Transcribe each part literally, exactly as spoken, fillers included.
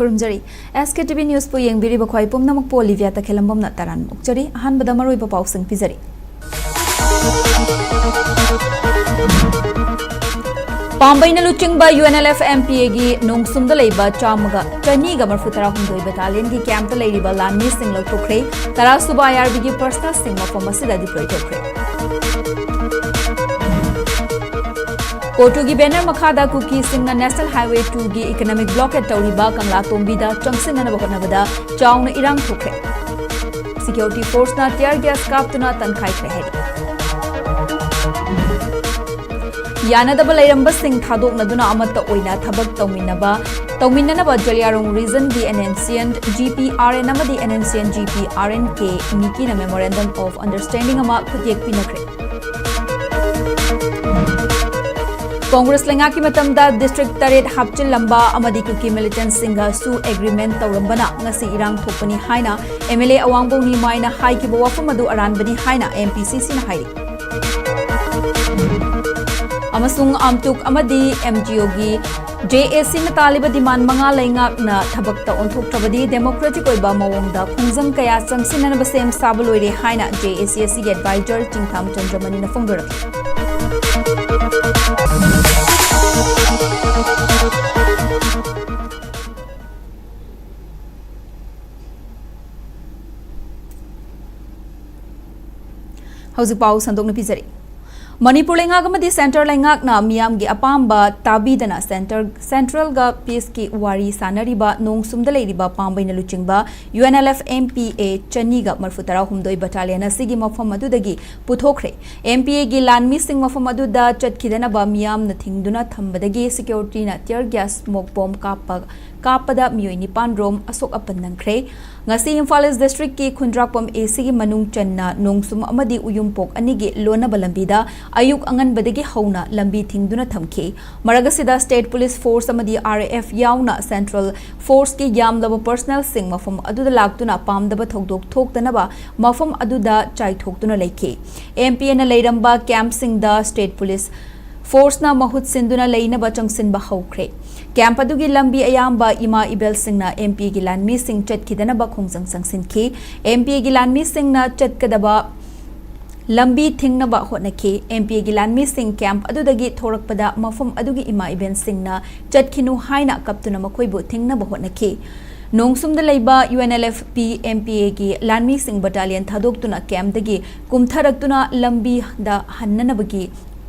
ꯈꯨꯔꯨꯝꯖꯔꯤ꯫ ꯑꯦꯁ ꯀꯦ T V ꯅ꯭ꯌꯨꯁꯄꯨ ꯌꯦꯡꯕꯤꯔꯤꯕ ꯈ꯭ꯋꯥꯏ ꯄꯨꯝꯅꯃꯛꯄꯨ Olivia ꯇꯈꯦꯂꯝꯕꯝꯅ ꯇꯔꯥꯝꯅ ꯑꯣꯛꯆꯔꯤ꯫ ꯑꯍꯥꯟꯕꯗ ꯃꯔꯨꯑꯣꯏꯕ ꯄꯥꯎꯁꯤꯡ ꯄꯤꯖꯔꯤ꯫ ꯄꯥꯝꯕꯩꯅ ꯂꯨꯆꯤꯡꯕ U N L F M P ꯑꯦꯒꯤ ꯅꯣꯡꯁꯨꯝꯗ ꯂꯩꯕ ꯆꯥꯝꯃꯒ ꯆꯅꯤꯒ ꯃꯔꯐꯨ ꯇꯔꯥꯍꯨꯝꯗꯣꯏ ꯕꯇꯥꯂꯤꯌꯟꯒꯤ ꯀꯦꯝꯞꯇ ꯂꯩꯔꯤꯕ ꯂꯥꯟꯃꯤꯁꯤꯡ ꯂꯧꯊꯣꯛꯈ꯭ꯔꯦ꯫ ꯇꯔꯥꯁꯨꯕ ꯑꯥꯏ ꯑꯥꯔ ꯕꯤꯒꯤ ꯄꯔꯁꯅꯦꯜꯁꯤꯡ ꯃꯐꯝ ꯑꯁꯤꯗ ꯗꯤꯄ꯭ꯂꯣꯏ ꯇꯧꯈ꯭ꯔꯦ꯫ ꯀꯣꯇꯨꯒꯤ ꯕꯦꯅꯔ ꯃꯈꯥꯗ ꯀꯨꯀꯤꯁꯤꯡꯅ ꯅꯦꯁꯅꯦꯜ ꯍꯥꯏꯋꯦ ꯇꯨꯒꯤ ꯏꯀꯣꯅꯣꯃꯤꯛ ꯕ꯭ꯂꯣꯀꯦꯠ ꯇꯧꯔꯤꯕ ꯀꯪꯂꯥꯇꯣꯡꯕꯤꯗ ꯆꯪꯁꯤꯟꯅꯅꯕ ꯍꯣꯠꯅꯕꯗ ꯆꯥꯎꯅ ꯏꯔꯥꯡ ꯊꯣꯛꯈ꯭ꯔꯦ꯫ ꯁꯤꯀ꯭ꯌꯨꯔꯤꯇꯤ ꯐꯣꯔꯁꯅ ꯇꯤꯌꯔ ꯒ꯭ꯌꯥꯁ ꯀꯥꯞꯇꯨꯅ ꯇꯟꯈꯥꯏꯈ꯭ꯔꯦ ꯍꯥꯏꯔꯤ꯫ ꯌꯥꯅꯗꯕ ꯂꯩꯔꯝꯕꯁꯤꯡ ꯊꯥꯗꯣꯛꯅꯗꯨꯅ ꯑꯃꯠꯇ ꯑꯣꯏꯅ ꯊꯕꯛ ꯇꯧꯃꯤꯟꯅꯕ, ꯇꯧꯃꯤꯟꯅꯅꯕ ꯖꯂꯤꯌꯥꯔꯣꯡ ꯔꯤꯖꯟꯒꯤ N N C N G P R N ꯑꯃꯗꯤ N N C N G P R N K ꯅꯤꯀꯤꯅ memorandum of understanding ꯑꯃ ꯈꯨꯠꯌꯦꯛ ꯄꯤꯅꯈ꯭ꯔꯦ꯫ ꯀꯣꯡꯒ꯭ꯔꯦꯁ ꯂꯩꯉꯥꯛꯀꯤ ꯃꯇꯝꯗ ꯗꯤꯁꯇ꯭ꯔꯤꯛ ꯇꯔꯦꯠ ꯍꯥꯞꯆꯤꯜꯂꯝꯕ ꯑꯃꯗꯤ ꯀꯨꯀꯤ ꯃꯤꯂꯤꯇꯦꯟꯠꯁꯤꯡꯒꯁꯨ ꯑꯦꯒ꯭ꯔꯤꯃꯦꯟꯠ ꯇꯧꯔꯝꯕꯅ ꯉꯁꯤ ꯏꯔꯥꯡ ꯊꯣꯛꯄꯅꯤ ꯍꯥꯏꯅ ꯑꯦꯝ ꯑꯦꯜ ꯑꯦ ꯑꯋꯥꯡꯕꯧ ꯅꯤꯃꯥꯏꯅ ꯍꯥꯏꯈꯤꯕ ꯋꯥꯐꯝ ꯑꯗꯨ ꯑꯔꯥꯟꯕꯅꯤ ꯍꯥꯏꯅ ꯑꯦꯝ ꯄꯤ ꯁꯤ ꯁꯤꯅ ꯍꯥꯏꯔꯤ꯫ ꯑꯃꯁꯨꯡ ꯑꯝꯇꯨꯛ ꯑꯃꯗꯤ ꯑꯦꯝ ꯖꯤ ꯑꯣꯒꯤ ꯖꯦ ꯑꯦ ꯁꯤꯅ ꯇꯥꯜꯂꯤꯕ ꯗꯤꯃꯥꯟ ꯃꯉꯥ ꯂꯩꯉꯥꯛꯅ ꯊꯕꯛꯇ ꯑꯣꯟꯊꯣꯛꯇ꯭ꯔꯕꯗꯤ ꯗꯦꯃꯣꯀ꯭ꯔꯦꯇꯤꯛ ꯑꯣꯏꯕ ꯃꯑꯣꯡꯗ ꯈꯣꯡꯖꯪ ꯀꯌꯥ ꯆꯪꯁꯤꯟꯅꯅꯕ ꯁꯦꯝ ꯁꯥꯕ ꯂꯣꯏꯔꯦ ꯍꯥꯏꯅ ꯖꯦ ꯑꯦ ꯁꯤ ꯑꯁꯤꯒꯤ ꯑꯦꯗꯚꯥꯏꯖꯔ ꯆꯤꯡꯊꯥꯝ ꯆꯟꯗ꯭ꯔꯃꯅꯤꯅ ꯐꯣꯡꯗꯣꯔꯛꯂꯤ꯫ ꯍꯧꯖꯤꯛ ꯄꯥꯎ ꯁꯟꯗꯣꯛꯅ ꯄꯤꯖꯔꯤ꯫ ꯃꯅꯤꯄꯨꯔ ꯂꯩꯉꯥꯛ ꯑꯃꯗꯤ ꯁꯦꯟꯇꯔ ꯂꯩꯉꯥꯛꯅ ꯃꯤꯌꯥꯝꯒꯤ ꯑꯄꯥꯝꯕ ꯇꯥꯕꯤꯗꯅ ꯁꯦꯟꯇꯔ, ꯁꯦꯟꯇ꯭ꯔꯦꯜꯒ ꯄꯤꯁꯀꯤ ꯋꯥꯔꯤ ꯁꯥꯅꯔꯤꯕ ꯅꯣꯡꯁꯨꯝꯗ ꯂꯩꯔꯤꯕ ꯄꯥꯝꯕꯩꯅ ꯂꯨꯆꯤꯡꯕ U N L F M P A ꯆꯅꯤꯒ ꯃꯔꯐꯨ ꯇꯔꯥꯍꯨꯝꯗꯣꯏ ꯕꯇꯥꯂꯤꯌꯟ ꯑꯁꯤꯒꯤ ꯃꯐꯝ ꯑꯗꯨꯗꯒꯤ ꯄꯨꯊꯣꯛꯈ꯭ꯔꯦ꯫ ꯑꯦꯝ ꯄꯤ ꯑꯦꯒꯤ ꯂꯥꯟꯃꯤꯁꯤꯡ ꯃꯐꯝ ꯑꯗꯨꯗ ꯆꯠꯈꯤꯗꯅꯕ ꯃꯤꯌꯥꯝꯅ ꯊꯤꯡꯗꯨꯅ ꯊꯝꯕꯗꯒꯤ ꯁꯤꯀ꯭ꯌꯨꯔꯤꯇꯤꯅ ꯇꯤꯌꯔ ꯒ꯭ꯌꯥꯁ ꯁ꯭ꯃꯣꯛ ꯕꯣꯝ ꯀꯥꯞꯄ, ꯀꯥꯞꯄꯗ ꯃꯤꯑꯣꯏ ꯅꯤꯄꯥꯟ ꯔꯣꯝ ꯑꯁꯣꯛ ꯑꯄꯟ ꯅꯪꯈ꯭ꯔꯦ꯫ ꯉꯁꯤ ꯏꯝꯐꯥꯜ ꯏꯁ ꯗꯤꯁꯇ꯭ꯔꯤꯛꯀꯤ ꯈꯨꯟꯗ꯭ꯔꯥꯛꯄꯝ ꯑꯦ ꯁꯤꯒꯤ ꯃꯅꯨꯡ ꯆꯟꯅ ꯅꯣꯡꯁꯨꯝ ꯑꯃꯗꯤ ꯎꯌꯨꯝꯄꯣꯛ ꯑꯅꯤꯒꯤ ꯂꯣꯟꯅꯕ ꯂꯝꯕꯤꯗ ꯑꯌꯨꯛ ꯑꯉꯟꯕꯗꯒꯤ ꯍꯧꯅ ꯂꯝꯕꯤ ꯊꯤꯡꯗꯨꯅ ꯊꯝꯈꯤ꯫ ꯃꯔꯛ ꯑꯁꯤꯗ ꯁ꯭ꯇꯦꯠ ꯄꯨꯂꯤꯁ ꯐꯣꯔꯁ ꯑꯃꯗꯤ ꯑꯥꯔ ꯑꯦ ꯑꯦꯐ ꯌꯥꯎꯅ ꯁꯦꯟꯇ꯭ꯔꯦꯜ ꯐꯣꯔꯁꯀꯤ ꯌꯥꯝꯂꯕ ꯄꯔꯁꯅꯦꯜꯁꯤꯡ ꯃꯐꯝ ꯑꯗꯨꯗ ꯂꯥꯛꯇꯨꯅ ꯄꯥꯝꯗꯕ ꯊꯧꯗꯣꯛ ꯊꯣꯛꯇꯅꯕ ꯃꯐꯝ ꯑꯗꯨꯗ ꯆꯥꯏꯊꯣꯛꯇꯨꯅ ꯂꯩꯈꯤ꯫ ꯑꯦꯝ ꯄꯤ ꯑꯦꯅ ꯂꯩꯔꯝꯕ ꯀꯦꯝꯞꯁꯤꯡꯗ ꯁ꯭ꯇꯦꯠ ꯄꯨꯂꯤꯁ ꯐꯣꯔꯁꯅ ꯃꯍꯨꯠ ꯁꯤꯟꯗꯨꯅ ꯂꯩꯅꯕ ꯆꯪꯁꯤꯟꯕ ꯍꯧꯈ꯭ꯔꯦ꯫ ꯀꯦꯝꯞ ꯑꯗꯨꯒꯤ ꯂꯝꯕꯤ ꯑꯌꯥꯝꯕ ꯏꯃꯥ ꯏꯕꯦꯜꯁꯤꯡꯅ ꯑꯦꯝ ꯄꯤ ꯑꯦꯒꯤ ꯂꯥꯟꯃꯤꯁꯤꯡ ꯆꯠꯈꯤꯗꯅꯕ ꯈꯣꯡꯖꯪ ꯆꯪꯁꯤꯟꯈꯤ꯫ ꯑꯦꯝ ꯄꯤ ꯑꯦꯒꯤ ꯂꯥꯟꯃꯤꯁꯤꯡꯅ ꯆꯠꯀꯗꯕ ꯂꯝꯕꯤ ꯊꯤꯡꯅꯕ ꯍꯣꯠꯅꯈꯤ꯫ ꯑꯦꯝ ꯄꯤ ꯑꯦꯒꯤ ꯂꯥꯟꯃꯤꯁꯤꯡ ꯀꯦꯝꯞ ꯑꯗꯨꯗꯒꯤ ꯊꯣꯔꯛꯄꯗ ꯃꯐꯝ ꯑꯗꯨꯒꯤ ꯏꯃꯥ ꯏꯕꯦꯜꯁꯤꯡꯅ ꯆꯠꯈꯤꯅꯨ ꯍꯥꯏꯅ ꯀꯞꯇꯨꯅ ꯃꯈꯣꯏꯕꯨ ꯊꯤꯡꯅꯕ ꯍꯣꯠꯅꯈꯤ꯫ ꯅꯣꯡꯁꯨꯝꯗ ꯂꯩꯕ U N L F P M P ꯑꯦꯒꯤ ꯂꯥꯟꯃꯤꯁꯤꯡ ꯕꯠꯇꯥꯂꯤꯌꯟ ꯊꯥꯗꯣꯛꯇꯨꯅ ꯀꯦꯝꯞꯇꯒꯤ ꯀꯨꯝꯊꯔꯛꯇꯨꯅ ꯂꯝꯕꯤꯗ ꯍꯟꯅꯅꯕꯒꯤ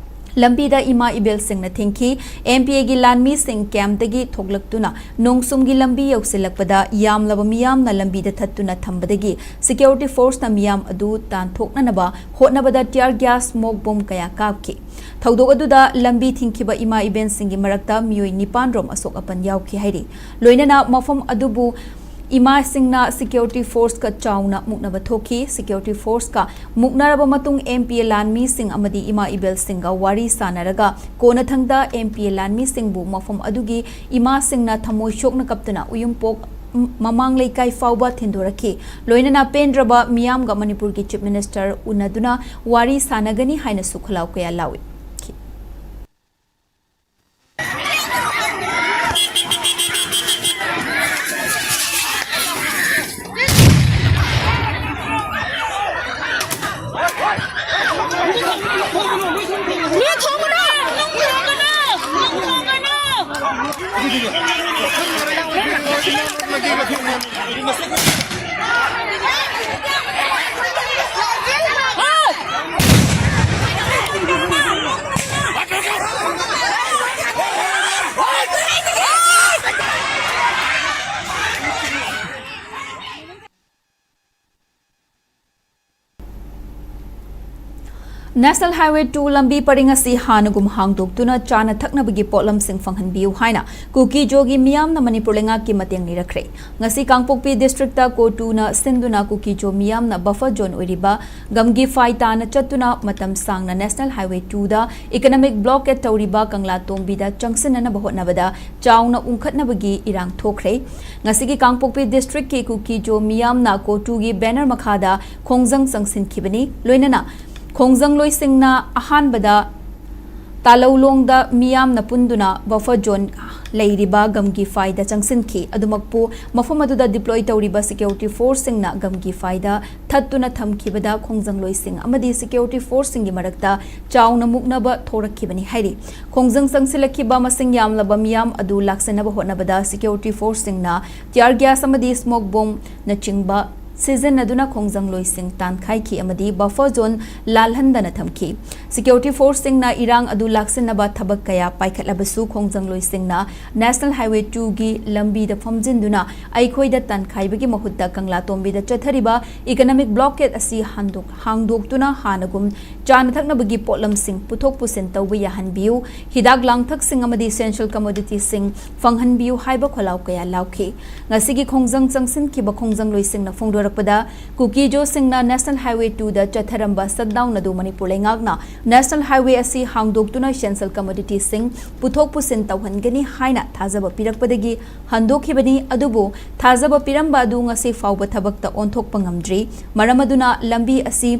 ꯂꯝꯕꯤꯗ ꯏꯃꯥ ꯏꯕꯦꯜꯁꯤꯡꯅ ꯊꯤꯡꯈꯤ꯫ ꯑꯦꯝ ꯄꯤ ꯑꯦꯒꯤ ꯂꯥꯟꯃꯤꯁꯤꯡ ꯀꯦꯝꯞꯇꯒꯤ ꯊꯣꯛꯂꯛꯇꯨꯅ ꯅꯣꯡꯁꯨꯝꯒꯤ ꯂꯝꯕꯤ ꯌꯧꯁꯤꯜꯂꯛꯄꯗ ꯌꯥꯝꯂꯕ ꯃꯤꯌꯥꯝꯅ ꯂꯝꯕꯤꯗ ꯊꯠꯇꯨꯅ ꯊꯝꯕꯗꯒꯤ ꯁꯦꯀ꯭ꯌꯨꯔꯤꯇꯤ ꯐꯣꯔꯁꯅ ꯃꯤꯌꯥꯝ ꯑꯗꯨ ꯇꯥꯟꯊꯣꯛꯅꯅꯕ ꯍꯣꯠꯅꯕꯗ ꯇꯤꯌꯥꯔ ꯒ꯭ꯌꯥꯁ, ꯁ꯭ꯃꯣꯛ ꯕꯣꯝ ꯀꯌꯥ ꯀꯥꯞꯈꯤ꯫ ꯊꯧꯗꯣꯛ ꯑꯗꯨꯗ ꯂꯝꯕꯤ ꯊꯤꯡꯈꯤꯕ ꯏꯃꯥ ꯏꯕꯦꯜꯁꯤꯡꯒꯤ ꯃꯔꯛꯇ ꯃꯤꯑꯣꯏ ꯅꯤꯄꯥꯟ ꯔꯣꯝ ꯑꯁꯣꯛ ꯑꯄꯟ ꯌꯥꯎꯈꯤ ꯍꯥꯏꯔꯤ꯫ ꯂꯣꯏꯅꯅ ꯃꯐꯝ ꯑꯗꯨꯕꯨ ꯏꯃꯥꯁꯤꯡꯅ ꯁꯦꯀ꯭ꯌꯨꯔꯤꯇꯤ ꯐꯣꯔꯁꯀ ꯆꯥꯎꯅ ꯃꯨꯛꯅꯕ ꯊꯣꯛꯈꯤ꯫ ꯁꯦꯀ꯭ꯌꯨꯔꯤꯇꯤ ꯐꯣꯔꯁꯀ ꯃꯨꯛꯅꯔꯕ ꯃꯇꯨꯡ ꯑꯦꯝ ꯄꯤ ꯑꯦ ꯂꯥꯟꯃꯤꯁꯤꯡ ꯑꯃꯗꯤ ꯏꯃꯥ ꯏꯕꯦꯜꯁꯤꯡꯒ ꯋꯥꯔꯤ ꯁꯥꯅꯔꯒ ꯀꯣꯟꯅꯊꯪꯗ ꯑꯦꯝ ꯄꯤ ꯑꯦ ꯂꯥꯟꯃꯤꯁꯤꯡꯕꯨ ꯃꯐꯝ ꯑꯗꯨꯒꯤ ꯏꯃꯥꯁꯤꯡꯅ ꯊꯃꯣꯏ ꯁꯣꯛꯅ ꯀꯞꯇꯨꯅ ꯎꯌꯨꯝꯄꯣꯛ ꯃꯃꯥꯡ ꯂꯩꯀꯥꯏ ꯐꯥꯎꯕ ꯊꯤꯟꯗꯣꯔꯛꯈꯤ꯫ ꯂꯣꯏꯅꯅ ꯄꯦꯟꯗ꯭ꯔꯕ ꯃꯤꯌꯥꯝꯒ ꯃꯅꯤꯄꯨꯔꯒꯤ ꯆꯤꯐ ꯃꯤꯅꯤꯁꯇꯔ ꯎꯅꯗꯨꯅ ꯋꯥꯔꯤ ꯁꯥꯅꯒꯅꯤ ꯍꯥꯏꯅꯁꯨ ꯈꯣꯜꯂꯥꯎ ꯀꯌꯥ ꯂꯥꯎꯏ꯫ National Highway two ꯂꯝꯕꯤ ꯄꯔꯤꯡ ꯑꯁꯤ ꯍꯥꯟꯅꯒꯨꯝ ꯍꯥꯡꯗꯣꯛꯇꯨꯅ ꯆꯥꯅ ꯊꯛꯅꯕꯒꯤ ꯄꯣꯠꯂꯝꯁꯤꯡ ꯐꯪꯍꯟꯕꯤꯌꯨ ꯍꯥꯏꯅ ꯀꯨꯀꯤꯖꯣꯒꯤ ꯃꯤꯌꯥꯝꯅ ꯃꯅꯤꯄꯨꯔ ꯂꯩꯉꯥꯛꯀꯤ ꯃꯇꯦꯡ ꯅꯤꯔꯛꯈ꯭ꯔꯦ꯫ ꯉꯁꯤ ꯀꯥꯡꯄꯣꯛꯄꯤ ꯗꯤꯁꯇ꯭ꯔꯤꯛꯇ ꯀꯣꯇꯨꯅ ꯁꯤꯟꯗꯨꯅ ꯀꯨꯀꯤꯖꯣ ꯃꯤꯌꯥꯝꯅ ꯕꯐꯔ ꯖꯣꯟ ꯑꯣꯏꯔꯤꯕ ꯒꯝꯒꯤꯐꯥꯏ ꯇꯥꯅ ꯆꯠꯇꯨꯅ ꯃꯇꯝ ꯁꯥꯡꯅ National Highway two ꯗ economic blockade ꯇꯧꯔꯤꯕ ꯀꯪꯂꯥꯇꯣꯡꯕꯤꯗ ꯆꯪꯁꯤꯟꯅꯅꯕ ꯍꯣꯠꯅꯕꯗ ꯆꯥꯎꯅ ꯎꯪꯈꯠꯅꯕꯒꯤ ꯏꯔꯥꯡ ꯊꯣꯛꯈ꯭ꯔꯦ꯫ ꯉꯁꯤꯒꯤ ꯀꯥꯡꯄꯣꯛꯄꯤ ꯗꯤꯁꯇ꯭ꯔꯤꯛꯀꯤ ꯀꯨꯀꯤꯖꯣ ꯃꯤꯌꯥꯝꯅ ꯀꯣꯇꯨꯒꯤ ꯕꯦꯅꯔ ꯃꯈꯥꯗ ꯈꯣꯡꯖꯪ ꯆꯪꯁꯤꯟꯈꯤꯕꯅꯤ꯫ ꯂꯣꯏꯅꯅ ꯈꯣꯡꯖꯪꯂꯣꯏꯁꯤꯡꯅ ꯑꯍꯥꯟꯕꯗ ꯇꯥꯂꯧꯂꯣꯡꯗ ꯃꯤꯌꯥꯝꯅ ꯄꯨꯟꯗꯨꯅ buffer zone ꯂꯩꯔꯤꯕ ꯒꯝꯒꯤꯐꯥꯏꯗ ꯆꯪꯁꯤꯟꯈꯤ꯫ ꯑꯗꯨꯃꯛꯄꯨ ꯃꯐꯝ ꯑꯗꯨꯗ deploy ꯇꯧꯔꯤꯕ security forceꯁꯤꯡꯅ ꯒꯝꯒꯤꯐꯥꯏꯗ ꯊꯠꯇꯨꯅ ꯊꯝꯈꯤꯕꯗ ꯈꯣꯡꯖꯪꯂꯣꯏꯁꯤꯡ ꯑꯃꯗꯤ security forceꯁꯤꯡꯒꯤ ꯃꯔꯛꯇ ꯆꯥꯎꯅ ꯃꯨꯛꯅꯕ ꯊꯣꯔꯛꯈꯤꯕꯅꯤ ꯍꯥꯏꯔꯤ꯫ ꯈꯣꯡꯖꯪ ꯆꯪꯁꯤꯜꯂꯛꯈꯤꯕ ꯃꯁꯤꯡ ꯌꯥꯝꯂꯕ ꯃꯤꯌꯥꯝ ꯑꯗꯨ ꯂꯥꯛꯁꯤꯟꯅꯕ ꯍꯣꯠꯅꯕꯗ security forceꯁꯤꯡꯅ tear gas ꯑꯃꯗꯤ smoke bombꯅꯆꯤꯡꯕ ꯁꯤꯖꯤꯟꯅꯗꯨꯅ ꯈꯣꯡꯖꯪꯂꯣꯏꯁꯤꯡ ꯇꯥꯟꯈꯥꯏꯈꯤ ꯑꯃꯗꯤ buffer zone ꯂꯥꯜꯍꯟꯗꯅ ꯊꯝꯈꯤ꯫ Security forceꯁꯤꯡꯅ ꯏꯔꯥꯡ ꯑꯗꯨ ꯂꯥꯛꯁꯤꯟꯅꯕ ꯊꯕꯛ ꯀꯌꯥ ꯄꯥꯏꯈꯠꯂꯕꯁꯨ ꯈꯣꯡꯖꯪꯂꯣꯏꯁꯤꯡꯅ National Highway twoꯒꯤ ꯂꯝꯕꯤꯗ ꯐꯝꯖꯤꯟꯗꯨꯅ ꯑꯩꯈꯣꯏꯗ ꯇꯥꯟꯈꯥꯏꯕꯒꯤ ꯃꯍꯨꯠꯇ ꯀꯪꯂꯥꯇꯣꯝꯕꯤꯗ ꯆꯠꯊꯔꯤꯕ economic blockade ꯑꯁꯤ ꯍꯟꯗꯣꯛ-, ꯍꯥꯡꯗꯣꯛꯇꯨꯅ ꯍꯥꯟꯅꯒꯨꯝ ꯆꯥꯅ ꯊꯛꯅꯕꯒꯤ ꯄꯣꯠꯂꯝꯁꯤꯡ ꯄꯨꯊꯣꯛ ꯄꯨꯁꯤꯟ ꯇꯧꯕ ꯌꯥꯍꯟꯕꯤꯌꯨ, ꯍꯤꯗꯥꯛ ꯂꯥꯡꯊꯛꯁꯤꯡ ꯑꯃꯗꯤ essential commoditiesꯁꯤꯡ ꯐꯪꯍꯟꯕꯤꯌꯨ ꯍꯥꯏꯕ ꯈꯣꯜꯂꯥꯎ ꯀꯌꯥ ꯂꯥꯎꯈꯤ꯫ ꯉꯁꯤꯒꯤ ꯈꯣꯡꯖꯪ ꯆꯪꯁꯤꯟꯈꯤꯕ ꯈꯣꯡꯖꯪꯂꯣꯏꯁꯤꯡꯅ ꯐꯣꯡꯗꯣꯔꯛꯄꯗ, ꯀꯨꯀꯤꯖꯣꯁꯤꯡꯅ National Highway twoꯗ ꯆꯠꯊꯔꯝꯕ shutdown ꯑꯗꯨ ꯃꯅꯤꯄꯨꯔ ꯂꯩꯉꯥꯛꯅ National Highway ꯑꯁꯤ ꯍꯥꯡꯗꯣꯛꯇꯨꯅ essential commoditiesꯁꯤꯡ ꯄꯨꯊꯣꯛ ꯄꯨꯁꯤꯟ ꯇꯧꯍꯟꯒꯅꯤ ꯍꯥꯏꯅ ꯊꯥꯖꯕ ꯄꯤꯔꯛꯄꯗꯒꯤ ꯍꯟꯗꯣꯛꯈꯤꯕꯅꯤ꯫ ꯑꯗꯨꯕꯨ ꯊꯥꯖꯕ ꯄꯤꯔꯝꯕ ꯑꯗꯨ ꯉꯁꯤ ꯐꯥꯎꯕ ꯊꯕꯛꯇ ꯑꯣꯟꯊꯣꯛꯄ ꯉꯝꯗ꯭ꯔꯤ꯫ ꯃꯔꯝ ꯑꯗꯨꯅ ꯂꯝꯕꯤ ꯑꯁꯤ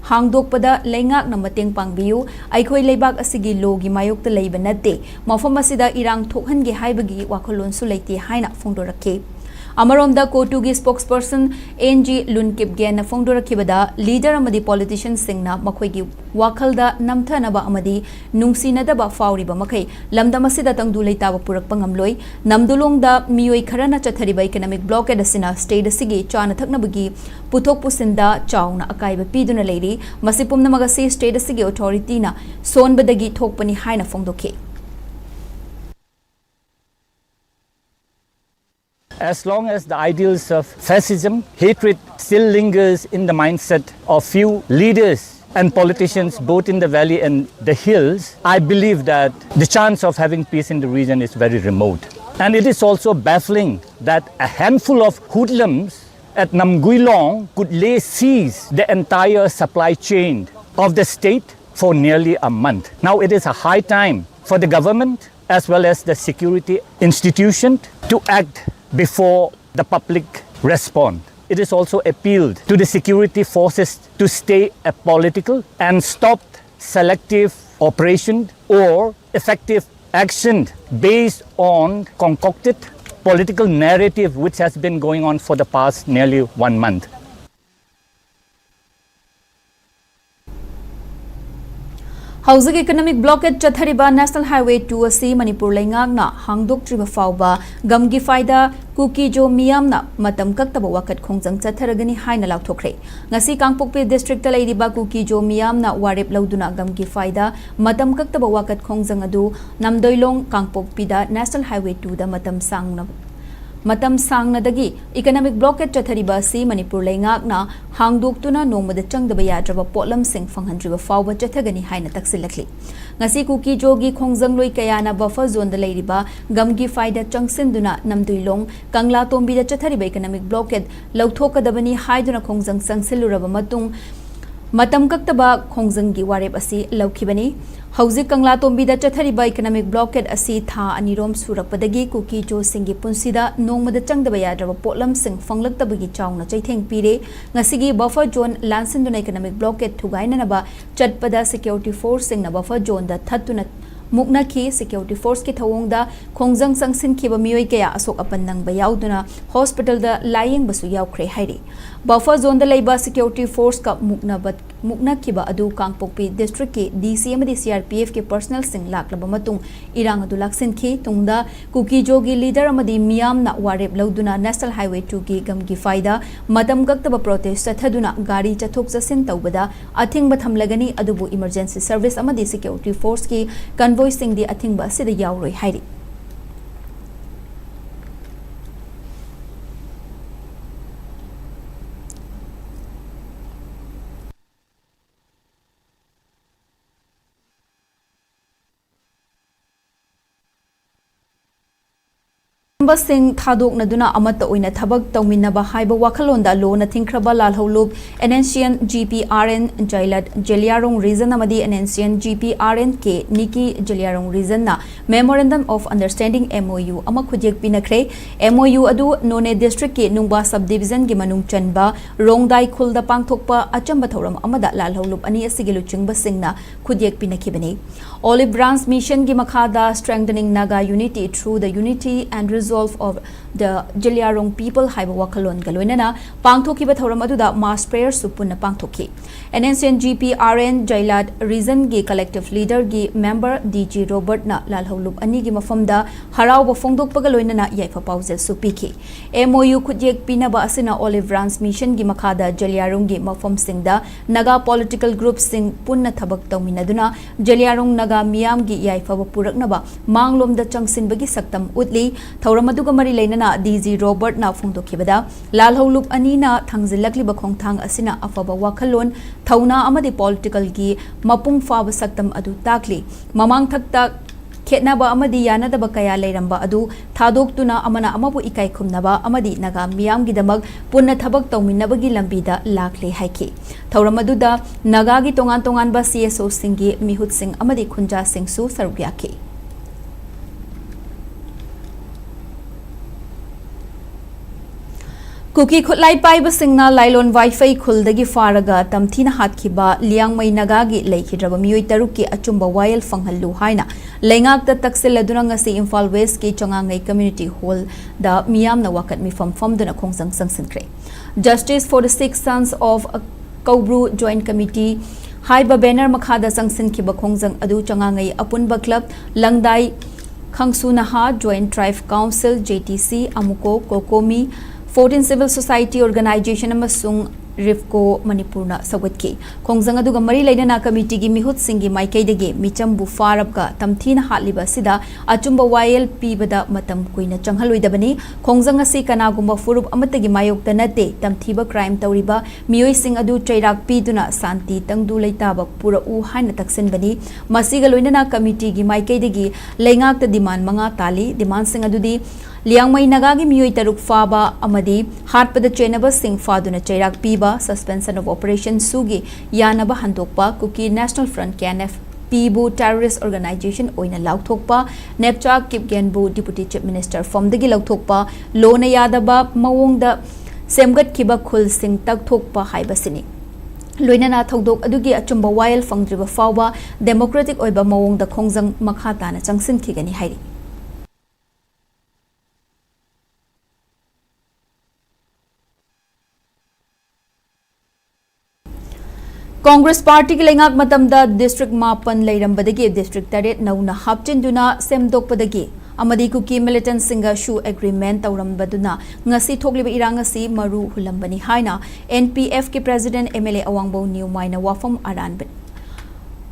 ꯍꯥꯡꯗꯣꯛꯄꯗ ꯂꯩꯉꯥꯛꯅ ꯃꯇꯦꯡ ꯄꯥꯡꯕꯤꯌꯨ꯫ ꯑꯩꯈꯣꯏ ꯂꯩꯕꯥꯛ ꯑꯁꯤꯒꯤ lawꯒꯤ ꯃꯥꯌꯣꯛꯇ ꯂꯩꯕ ꯅꯠꯇꯦ꯫ ꯃꯐꯝ ꯑꯁꯤꯗ ꯏꯔꯥꯡ ꯊꯣꯛꯍꯟꯒꯦ ꯍꯥꯏꯕꯒꯤ ꯋꯥꯈꯜꯂꯣꯟꯁꯨ ꯂꯩꯇꯦ ꯍꯥꯏꯅ ꯐꯣꯡꯗꯣꯔꯛꯈꯤ꯫ ꯑꯃꯔꯣꯝꯗ, ꯀꯣꯇꯨꯒꯤ spokesperson ꯑꯦꯟ ꯖꯤ ꯂꯨꯟꯀꯤꯞꯒꯦꯟꯅ ꯐꯣꯡꯗꯣꯔꯛꯈꯤꯕꯗ, leader ꯑꯃꯗꯤ politicianꯁꯤꯡꯅ ꯃꯈꯣꯏꯒꯤ ꯋꯥꯈꯜꯗ ꯅꯝꯊꯅꯕ ꯑꯃꯗꯤ ꯅꯨꯡꯁꯤꯅꯗꯕ ꯐꯥꯎꯔꯤꯕ ꯃꯈꯩ ꯂꯝꯗꯝ ꯑꯁꯤꯗ ꯇꯪꯗꯨ ꯂꯩꯇꯥꯕ ꯄꯨꯔꯛꯄ ꯉꯝꯂꯣꯏ꯫ ꯅꯝꯗꯨꯂꯣꯡꯗ ꯃꯤꯑꯣꯏ ꯈꯔꯅ ꯆꯠꯊꯔꯤꯕ economic blockade ꯑꯁꯤꯅ state ꯑꯁꯤꯒꯤ ꯆꯥꯅ ꯊꯛꯅꯕꯒꯤ ꯄꯨꯊꯣꯛ ꯄꯨꯁꯤꯟꯗ ꯆꯥꯎꯅ ꯑꯀꯥꯏꯕ ꯄꯤꯗꯨꯅ ꯂꯩꯔꯤ꯫ ꯃꯁꯤ ꯄꯨꯝꯅꯃꯛ ꯑꯁꯤ state ꯑꯁꯤꯒꯤ authorityꯅ ꯁꯣꯟꯕꯗꯒꯤ ꯊꯣꯛꯄꯅꯤ ꯍꯥꯏꯅ ꯐꯣꯡꯗꯣꯛꯈꯤ꯫ As long as the ideals of fascism, hatred still lingers in the mindset of few leaders and politicians, both in the valley and the hills, I believe that the chance of having peace in the region is very remote. And it is also baffling that a handful of hoodlums at Namguilong could lay siege the entire supply chain of the state for nearly a month. Now it is a high time for the government as well as the security institution to act before the public respond. It is also appealed to the security forces to stay apolitical and stop selective operation or effective action based on concocted political narrative which has been going on for the past nearly one month. ꯍꯧꯖꯤꯛ economic blockade ꯆꯠꯊꯔꯤꯕ National Highway two ꯑꯁꯤ ꯃꯅꯤꯄꯨꯔ ꯂꯩꯉꯥꯛꯅ ꯍꯥꯡꯗꯣꯛꯇ꯭ꯔꯤꯕ ꯐꯥꯎꯕ ꯒꯝꯒꯤꯐꯥꯏꯗ ꯀꯨꯀꯤꯖꯣ ꯃꯤꯌꯥꯝꯅ ꯃꯇꯝ ꯀꯛꯇꯕ ꯋꯥꯀꯠ ꯈꯣꯡꯖꯪ ꯆꯠꯊꯔꯒꯅꯤ ꯍꯥꯏꯅ ꯂꯥꯎꯊꯣꯛꯈ꯭ꯔꯦ꯫ ꯉꯁꯤ ꯀꯥꯡꯄꯣꯛꯄꯤ districtꯇ ꯂꯩꯔꯤꯕ ꯀꯨꯀꯤꯖꯣ ꯃꯤꯌꯥꯝꯅ ꯋꯥꯔꯦꯞ ꯂꯧꯗꯨꯅ ꯒꯝꯒꯤꯐꯥꯏꯗ ꯃꯇꯝ ꯀꯛꯇꯕ ꯋꯥꯀꯠ ꯈꯣꯡꯖꯪ ꯑꯗꯨ ꯅꯝꯗꯣꯏꯂꯣꯡ ꯀꯥꯡꯄꯣꯛꯄꯤꯗ National Highway twoꯗ ꯃꯇꯝ ꯁꯥꯡꯅ ꯃꯇꯝ ꯁꯥꯡꯅꯗꯒꯤ economic blockade ꯆꯠꯊꯔꯤꯕ ꯑꯁꯤ ꯃꯅꯤꯄꯨꯔ ꯂꯩꯉꯥꯛꯅ ꯍꯥꯡꯗꯣꯛꯇꯨꯅ ꯅꯣꯡꯃꯗ ꯆꯪꯗꯕ ꯌꯥꯗ꯭ꯔꯕ ꯄꯣꯠꯂꯝꯁꯤꯡ ꯐꯪꯍꯟꯗ꯭ꯔꯤꯕ ꯐꯥꯎꯕ ꯆꯠꯊꯒꯅꯤ ꯍꯥꯏꯅ ꯇꯛꯁꯤꯜꯂꯛꯂꯤ꯫ ꯉꯁꯤ ꯀꯨꯀꯤꯖꯣꯒꯤ ꯈꯣꯡꯖꯪꯂꯣꯏ ꯀꯌꯥꯅ buffer zoneꯗ ꯂꯩꯔꯤꯕ ꯒꯝꯒꯤꯐꯥꯏꯗ ꯆꯪꯁꯤꯟꯗꯨꯅ ꯅꯝꯗꯨꯏꯂꯣꯡ ꯀꯪꯂꯥꯇꯣꯝꯕꯤꯗ ꯆꯠꯊꯔꯤꯕ economic blockade ꯂꯧꯊꯣꯛꯀꯗꯕꯅꯤ ꯍꯥꯏꯗꯨꯅ ꯈꯣꯡꯖꯪ ꯆꯪꯁꯤꯜꯂꯨꯔꯕ ꯃꯇꯨꯡ ꯃꯇꯝ ꯀꯛꯇꯕ ꯈꯣꯡꯖꯪꯒꯤ ꯋꯥꯔꯦꯞ ꯑꯁꯤ ꯂꯧꯈꯤꯕꯅꯤ꯫ ꯍꯧꯖꯤꯛ ꯀꯪꯂꯥꯇꯣꯝꯕꯤꯗ ꯆꯠꯊꯔꯤꯕ economic blockade ꯑꯁꯤ ꯊꯥ ꯑꯅꯤꯔꯣꯝ ꯁꯨꯔꯛꯄꯗꯒꯤ ꯀꯨꯀꯤꯖꯣꯁꯤꯡꯒꯤ ꯄꯨꯟꯁꯤꯗ ꯅꯣꯡꯃꯗ ꯆꯪꯗꯕ ꯌꯥꯗ꯭ꯔꯕ ꯄꯣꯠꯂꯝꯁꯤꯡ ꯐꯪꯂꯛꯇꯕꯒꯤ ꯆꯥꯎꯅ ꯆꯩꯊꯦꯡ ꯄꯤꯔꯦ꯫ ꯉꯁꯤꯒꯤ buffer zone ꯂꯥꯟꯁꯤꯟꯗꯨꯅ economic blockade ꯊꯨꯒꯥꯏꯅꯅꯕ ꯆꯠꯄꯗ security forceꯁꯤꯡꯅ buffer zoneꯗ ꯊꯠꯇꯨꯅ ꯃꯨꯛꯅꯈꯤ꯫ Security forceꯀꯤ ꯊꯧꯑꯣꯡꯗ ꯈꯣꯡꯖꯪ ꯆꯪꯁꯤꯟꯈꯤꯕ ꯃꯤꯑꯣꯏ ꯀꯌꯥ ꯑꯁꯣꯛ ꯑꯄꯟ ꯅꯪꯕ ꯌꯥꯎꯗꯨꯅ hospitalꯗ ꯂꯥꯌꯦꯡꯕꯁꯨ ꯌꯥꯎꯈ꯭ꯔꯦ ꯍꯥꯏꯔꯤ꯫ Buffer zoneꯗ ꯂꯩꯕ security forceꯀ ꯃꯨꯛꯅꯕ ꯃꯨꯛꯅꯈꯤꯕ ꯑꯗꯨ ꯀꯥꯡꯄꯣꯛꯄꯤ districtꯀꯤ DC ꯑꯃꯗꯤ CRPFꯀꯤ personnelꯁꯤꯡ ꯂꯥꯛꯂꯕ ꯃꯇꯨꯡ ꯏꯔꯥꯡ ꯑꯗꯨ ꯂꯥꯛꯁꯤꯟꯈꯤ꯫ ꯇꯨꯡꯗ ꯀꯨꯀꯤꯖꯣꯒꯤ leader ꯑꯃꯗꯤ ꯃꯤꯌꯥꯝꯅ ꯋꯥꯔꯦꯞ ꯂꯧꯗꯨꯅ National Highway twoꯒꯤ ꯒꯝꯒꯤꯐꯥꯏꯗ ꯃꯇꯝ ꯀꯛꯇꯕ protest ꯆꯠꯊꯗꯨꯅ ꯒꯥꯔꯤ ꯆꯠꯊꯣꯛ ꯆꯠꯁꯤꯟ ꯇꯧꯕꯗ ꯑꯊꯤꯡꯕ ꯊꯝꯂꯒꯅꯤ, ꯑꯗꯨꯕꯨ emergency service ꯑꯃꯗꯤ security forceꯀꯤ convoyꯁꯤꯡꯗꯤ ꯑꯊꯤꯡꯕ ꯑꯁꯤꯗ ꯌꯥꯎꯔꯣꯏ ꯍꯥꯏꯔꯤ꯫ ꯁꯤꯡ ꯊꯥꯗꯣꯛꯅꯗꯨꯅ ꯑꯃꯠꯇ ꯑꯣꯏꯅ ꯊꯕꯛ ꯇꯧꯃꯤꯟꯅꯕ ꯍꯥꯏꯕ ꯋꯥꯈꯜꯂꯣꯟꯗ ꯂꯣꯟꯅ ꯊꯤꯡꯈ꯭ꯔꯕ ꯂꯥꯜꯍꯧꯂꯨꯞ NSCN GPRN, JLAD, Zeliangrong Region ꯑꯃꯗꯤ NSCN GPRN-K, NIKI, Zeliangrong Regionꯅ Memorandum of Understanding, MOU, ꯑꯃ ꯈꯨꯠꯌꯦꯛ ꯄꯤꯅꯈ꯭ꯔꯦ꯫ MOU ꯑꯗꯨ ꯅꯣꯅꯦ Districtꯀꯤ ꯅꯨꯡꯕꯥ Subdivisionꯒꯤ ꯃꯅꯨꯡ ꯆꯟꯕ ꯔꯣꯡꯗꯥꯏ ꯈꯨꯜꯗ ꯄꯥꯡꯊꯣꯛꯄ ꯑꯆꯝꯕ ꯊꯧꯔꯝ ꯑꯃꯗ ꯂꯥꯜꯍꯧꯂꯨꯞ ꯑꯅꯤ ꯑꯁꯤꯒꯤ ꯂꯨꯆꯤꯡꯕꯁꯤꯡꯅ ꯈꯨꯠꯌꯦꯛ ꯄꯤꯅꯈꯤꯕꯅꯤ꯫ Olive Branch Missionꯒꯤ ꯃꯈꯥꯗ Strengthening Naga Unity Through the Unity and Resolve of the Zeliangrong People ꯍꯥꯏꯕ ꯋꯥꯈꯜꯂꯣꯟꯒ ꯂꯣꯏꯅꯅ ꯄꯥꯡꯊꯣꯛꯈꯤꯕ ꯊꯧꯔꯝ ꯑꯗꯨꯗ mass prayerꯁꯨ ꯄꯨꯟꯅ ꯄꯥꯡꯊꯣꯛꯈꯤ꯫ NSCN GPRN, JLAD Regionꯒꯤ Collective Leaderꯒꯤ member DG Robertꯅ ꯂꯥꯜꯍꯧꯂꯨꯞ ꯑꯅꯤꯒꯤ ꯃꯐꯝꯗ ꯍꯔꯥꯎꯕ ꯐꯣꯡꯗꯣꯛꯄꯒ ꯂꯣꯏꯅꯅ ꯌꯥꯏꯐ ꯄꯥꯎꯖꯦꯜꯁꯨ ꯄꯤꯈꯤ꯫ MOU ꯈꯨꯠꯌꯦꯛ ꯄꯤꯅꯕ ꯑꯁꯤꯅ Olive Branch Missionꯒꯤ ꯃꯈꯥꯗ ꯖꯦꯂꯤꯌꯥꯡꯔꯣꯡꯒꯤ ꯃꯐꯝꯁꯤꯡꯗ Naga political groupꯁꯤꯡ ꯄꯨꯟꯅ ꯊꯕꯛ ꯇꯧꯃꯤꯟꯅꯗꯨꯅ ꯖꯦꯂꯤꯌꯥꯡꯔꯣꯡ ꯅꯥꯒꯥ ꯃꯤꯌꯥꯝꯒꯤ ꯌꯥꯏꯐꯕ ꯄꯨꯔꯛꯅꯕ ꯃꯥꯡꯂꯣꯝꯗ ꯆꯪꯁꯤꯟꯕꯒꯤ ꯁꯛꯇꯝ ꯎꯠꯂꯤ꯫ ꯊꯧꯔꯝ ꯑꯗꯨꯒ ꯃꯔꯤ ꯂꯩꯅꯅ DG Robertꯅ ꯐꯣꯡꯗꯣꯛꯈꯤꯕꯗ, ꯂꯥꯜꯍꯧꯂꯨꯞ ꯑꯅꯤꯅ ꯊꯥꯡꯖꯤꯜꯂꯛꯂꯤꯕ ꯈꯣꯡꯊꯥꯡ ꯑꯁꯤꯅ ꯑꯐꯕ ꯋꯥꯈꯜꯂꯣꯟ, ꯊꯧꯅꯥ ꯑꯃꯗꯤ politicalꯒꯤ ꯃꯄꯨꯡ ꯐꯥꯕ ꯁꯛꯇꯝ ꯑꯗꯨ ꯇꯥꯛꯂꯤ꯫ ꯃꯃꯥꯡꯊꯛꯇ ꯈꯦꯠꯅꯕ ꯑꯃꯗꯤ ꯌꯥꯅꯗꯕ ꯀꯌꯥ ꯂꯩꯔꯝꯕ ꯑꯗꯨ ꯊꯥꯗꯣꯛꯇꯨꯅ ꯑꯃꯅ ꯑꯃꯕꯨ ꯏꯀꯥꯏ ꯈꯨꯝꯅꯕ ꯑꯃꯗꯤ ꯅꯥꯒꯥ ꯃꯤꯌꯥꯝꯒꯤꯗꯃꯛ ꯄꯨꯟꯅ ꯊꯕꯛ ꯇꯧꯃꯤꯟꯅꯕꯒꯤ ꯂꯝꯕꯤꯗ ꯂꯥꯛꯂꯦ ꯍꯥꯏꯈꯤ꯫ ꯊꯧꯔꯝ ꯑꯗꯨꯗ ꯅꯥꯒꯥꯒꯤ ꯇꯣꯉꯥꯟ ꯇꯣꯉꯥꯟꯕ CSOꯁꯤꯡꯒꯤ ꯃꯤꯍꯨꯠꯁꯤꯡ ꯑꯃꯗꯤ ꯈꯨꯟꯖꯥꯁꯤꯡꯁꯨ ꯁꯔꯨꯛ ꯌꯥꯈꯤ꯫ ꯀꯨꯀꯤ ꯈꯨꯠꯂꯥꯏ ꯄꯥꯏꯕꯁꯤꯡꯅ ꯂꯥꯏꯂꯣꯟ ꯋꯥꯏꯐꯩ ꯈꯨꯜꯗꯒꯤ ꯐꯥꯔꯒ ꯇꯝꯊꯤꯅ ꯍꯥꯠꯈꯤꯕ ꯂꯤꯌꯥꯡꯃꯩ ꯅꯥꯒꯥꯒꯤ ꯂꯩꯈꯤꯗ꯭ꯔꯕ ꯃꯤꯑꯣꯏ ꯇꯔꯨꯛꯀꯤ ꯑꯆꯨꯝꯕ ꯋꯥꯌꯦꯜ ꯐꯪꯍꯜꯂꯨ ꯍꯥꯏꯅ ꯂꯩꯉꯥꯛꯇ ꯇꯛꯁꯤꯜꯂꯗꯨꯅ ꯉꯁꯤ ꯏꯝꯐꯥꯜ Westꯀꯤ ꯆꯉꯥꯡꯉꯩ Community Hallꯗ ꯃꯤꯌꯥꯝꯅ ꯋꯥꯀꯠ ꯃꯤꯐꯝ ꯐꯝꯗꯨꯅ ꯈꯣꯡꯖꯪ ꯆꯪꯁꯤꯟꯈ꯭ꯔꯦ꯫ Justice for the Six Sons of Koubru Joint Committee ꯍꯥꯏꯕ banner ꯃꯈꯥꯗ ꯆꯪꯁꯤꯟꯈꯤꯕ ꯈꯣꯡꯖꯪ ꯑꯗꯨ ꯆꯉꯥꯡꯉꯩ ꯑꯄꯨꯟꯕ club, ꯂꯪꯗꯥꯏ ꯈꯪꯁꯨ ꯅꯍꯥ, Joint Tribe Council, JTC, AMUCO, COCOMI, fourteen Civil Society Organization ꯑꯃꯁꯨꯡ RIFCO ꯃꯅꯤꯄꯨꯔꯅ ꯁꯧꯒꯠꯈꯤ꯫ ꯈꯣꯡꯖꯪ ꯑꯗꯨꯒ ꯃꯔꯤ ꯂꯩꯅꯅ committeeꯒꯤ ꯃꯤꯍꯨꯠꯁꯤꯡꯒꯤ ꯃꯥꯏꯀꯩꯗꯒꯤ ꯃꯤꯆꯝꯕꯨ ꯐꯥꯔꯕꯒ ꯇꯝꯊꯤꯅ ꯍꯥꯠꯂꯤꯕ ꯑꯁꯤꯗ ꯑꯆꯨꯝꯕ ꯋꯥꯌꯦꯜ ꯄꯤꯕꯗ ꯃꯇꯝ ꯀꯨꯏꯅ ꯆꯪꯍꯜꯂꯣꯏꯗꯕꯅꯤ꯫ ꯈꯣꯡꯖꯪ ꯑꯁꯤ ꯀꯅꯥꯒꯨꯝꯕ ꯐꯨꯔꯨꯞ ꯑꯃꯠꯇꯒꯤ ꯃꯥꯌꯣꯛꯇ ꯅꯠꯇꯦ꯫ ꯇꯝꯊꯤꯕ crime ꯇꯧꯔꯤꯕ ꯃꯤꯑꯣꯏꯁꯤꯡ ꯑꯗꯨ ꯆꯩꯔꯥꯛ ꯄꯤꯗꯨꯅ ꯁꯥꯟꯇꯤ ꯇꯪꯗꯨ ꯂꯩꯇꯥꯕ ꯄꯨꯔꯛꯎ ꯍꯥꯏꯅ ꯇꯛꯁꯤꯟꯕꯅꯤ꯫ ꯃꯁꯤꯒ ꯂꯣꯏꯅꯅ committeeꯒꯤ ꯃꯥꯏꯀꯩꯗꯒꯤ ꯂꯩꯉꯥꯛꯇ demand ꯃꯉꯥ ꯇꯥꯜꯂꯤ꯫ Demandꯁꯤꯡ ꯑꯗꯨꯗꯤ ꯂꯤꯌꯥꯡꯃꯩ ꯅꯥꯒꯥꯒꯤ ꯃꯤꯑꯣꯏ ꯇꯔꯨꯛ ꯐꯥꯕ ꯑꯃꯗꯤ ꯍꯥꯠꯄꯗ ꯆꯦꯟꯅꯕꯁꯤꯡ ꯐꯥꯗꯨꯅ ꯆꯩꯔꯥꯛ ꯄꯤꯕ, Suspension of Operation ꯁꯨꯒꯤ ꯌꯥꯅꯕ ꯍꯟꯗꯣꯛꯄ, ꯀꯨꯀꯤ National Front, K N F, ꯄꯤꯕꯨ terrorist organization ꯑꯣꯏꯅ ꯂꯥꯎꯊꯣꯛꯄ, ꯅꯦꯞꯆꯥ ꯀꯤꯞꯒꯦꯟꯕꯨ Deputy Chief Minister ꯐꯝꯗꯒꯤ ꯂꯧꯊꯣꯛꯄ, ꯂꯣꯅ ꯌꯥꯗꯕ ꯃꯑꯣꯡꯗ ꯁꯦꯝꯒꯠꯈꯤꯕ ꯈꯨꯜꯁꯤꯡ ꯇꯛꯊꯣꯛꯄ ꯍꯥꯏꯕꯁꯤꯅꯤ꯫ ꯂꯣꯏꯅꯅ ꯊꯧꯗꯣꯛ ꯑꯗꯨꯒꯤ ꯑꯆꯨꯝꯕ ꯋꯥꯌꯦꯜ ꯐꯪꯗ꯭ꯔꯤꯕ ꯐꯥꯎꯕ democratic ꯑꯣꯏꯕ ꯃꯑꯣꯡꯗ ꯈꯣꯡꯖꯪ ꯃꯈꯥ ꯇꯥꯅ ꯆꯪꯁꯤꯟꯈꯤꯒꯅꯤ ꯍꯥꯏꯔꯤ꯫ ꯀꯣꯡꯒ꯭ꯔꯦꯁ ꯄꯥꯔꯇꯤꯒꯤ ꯂꯩꯉꯥꯛ ꯃꯇꯝꯗ district ꯃꯥꯄꯟ ꯂꯩꯔꯝꯕꯗꯒꯤ district ꯇꯔꯦꯠ ꯅꯧꯅ ꯍꯥꯞꯆꯤꯟꯗꯨꯅ ꯁꯦꯝꯗꯣꯛꯄꯗꯒꯤ ꯑꯃꯗꯤ ꯀꯨꯀꯤ militantꯁꯤꯡꯒ ꯁꯨ agreement ꯇꯧꯔꯝꯕꯗꯨꯅ ꯉꯁꯤ ꯊꯣꯛꯂꯤꯕ ꯏꯔꯥꯡ ꯑꯁꯤ ꯃꯔꯨ ꯍꯨꯜꯂꯝꯕꯅꯤ ꯍꯥꯏꯅ N P Fꯀꯤ president M L A ꯑꯋꯥꯡꯕꯧ ꯅ꯭ꯌꯨꯃꯥꯏꯅ ꯋꯥꯐꯝ ꯑꯔꯥꯟꯕ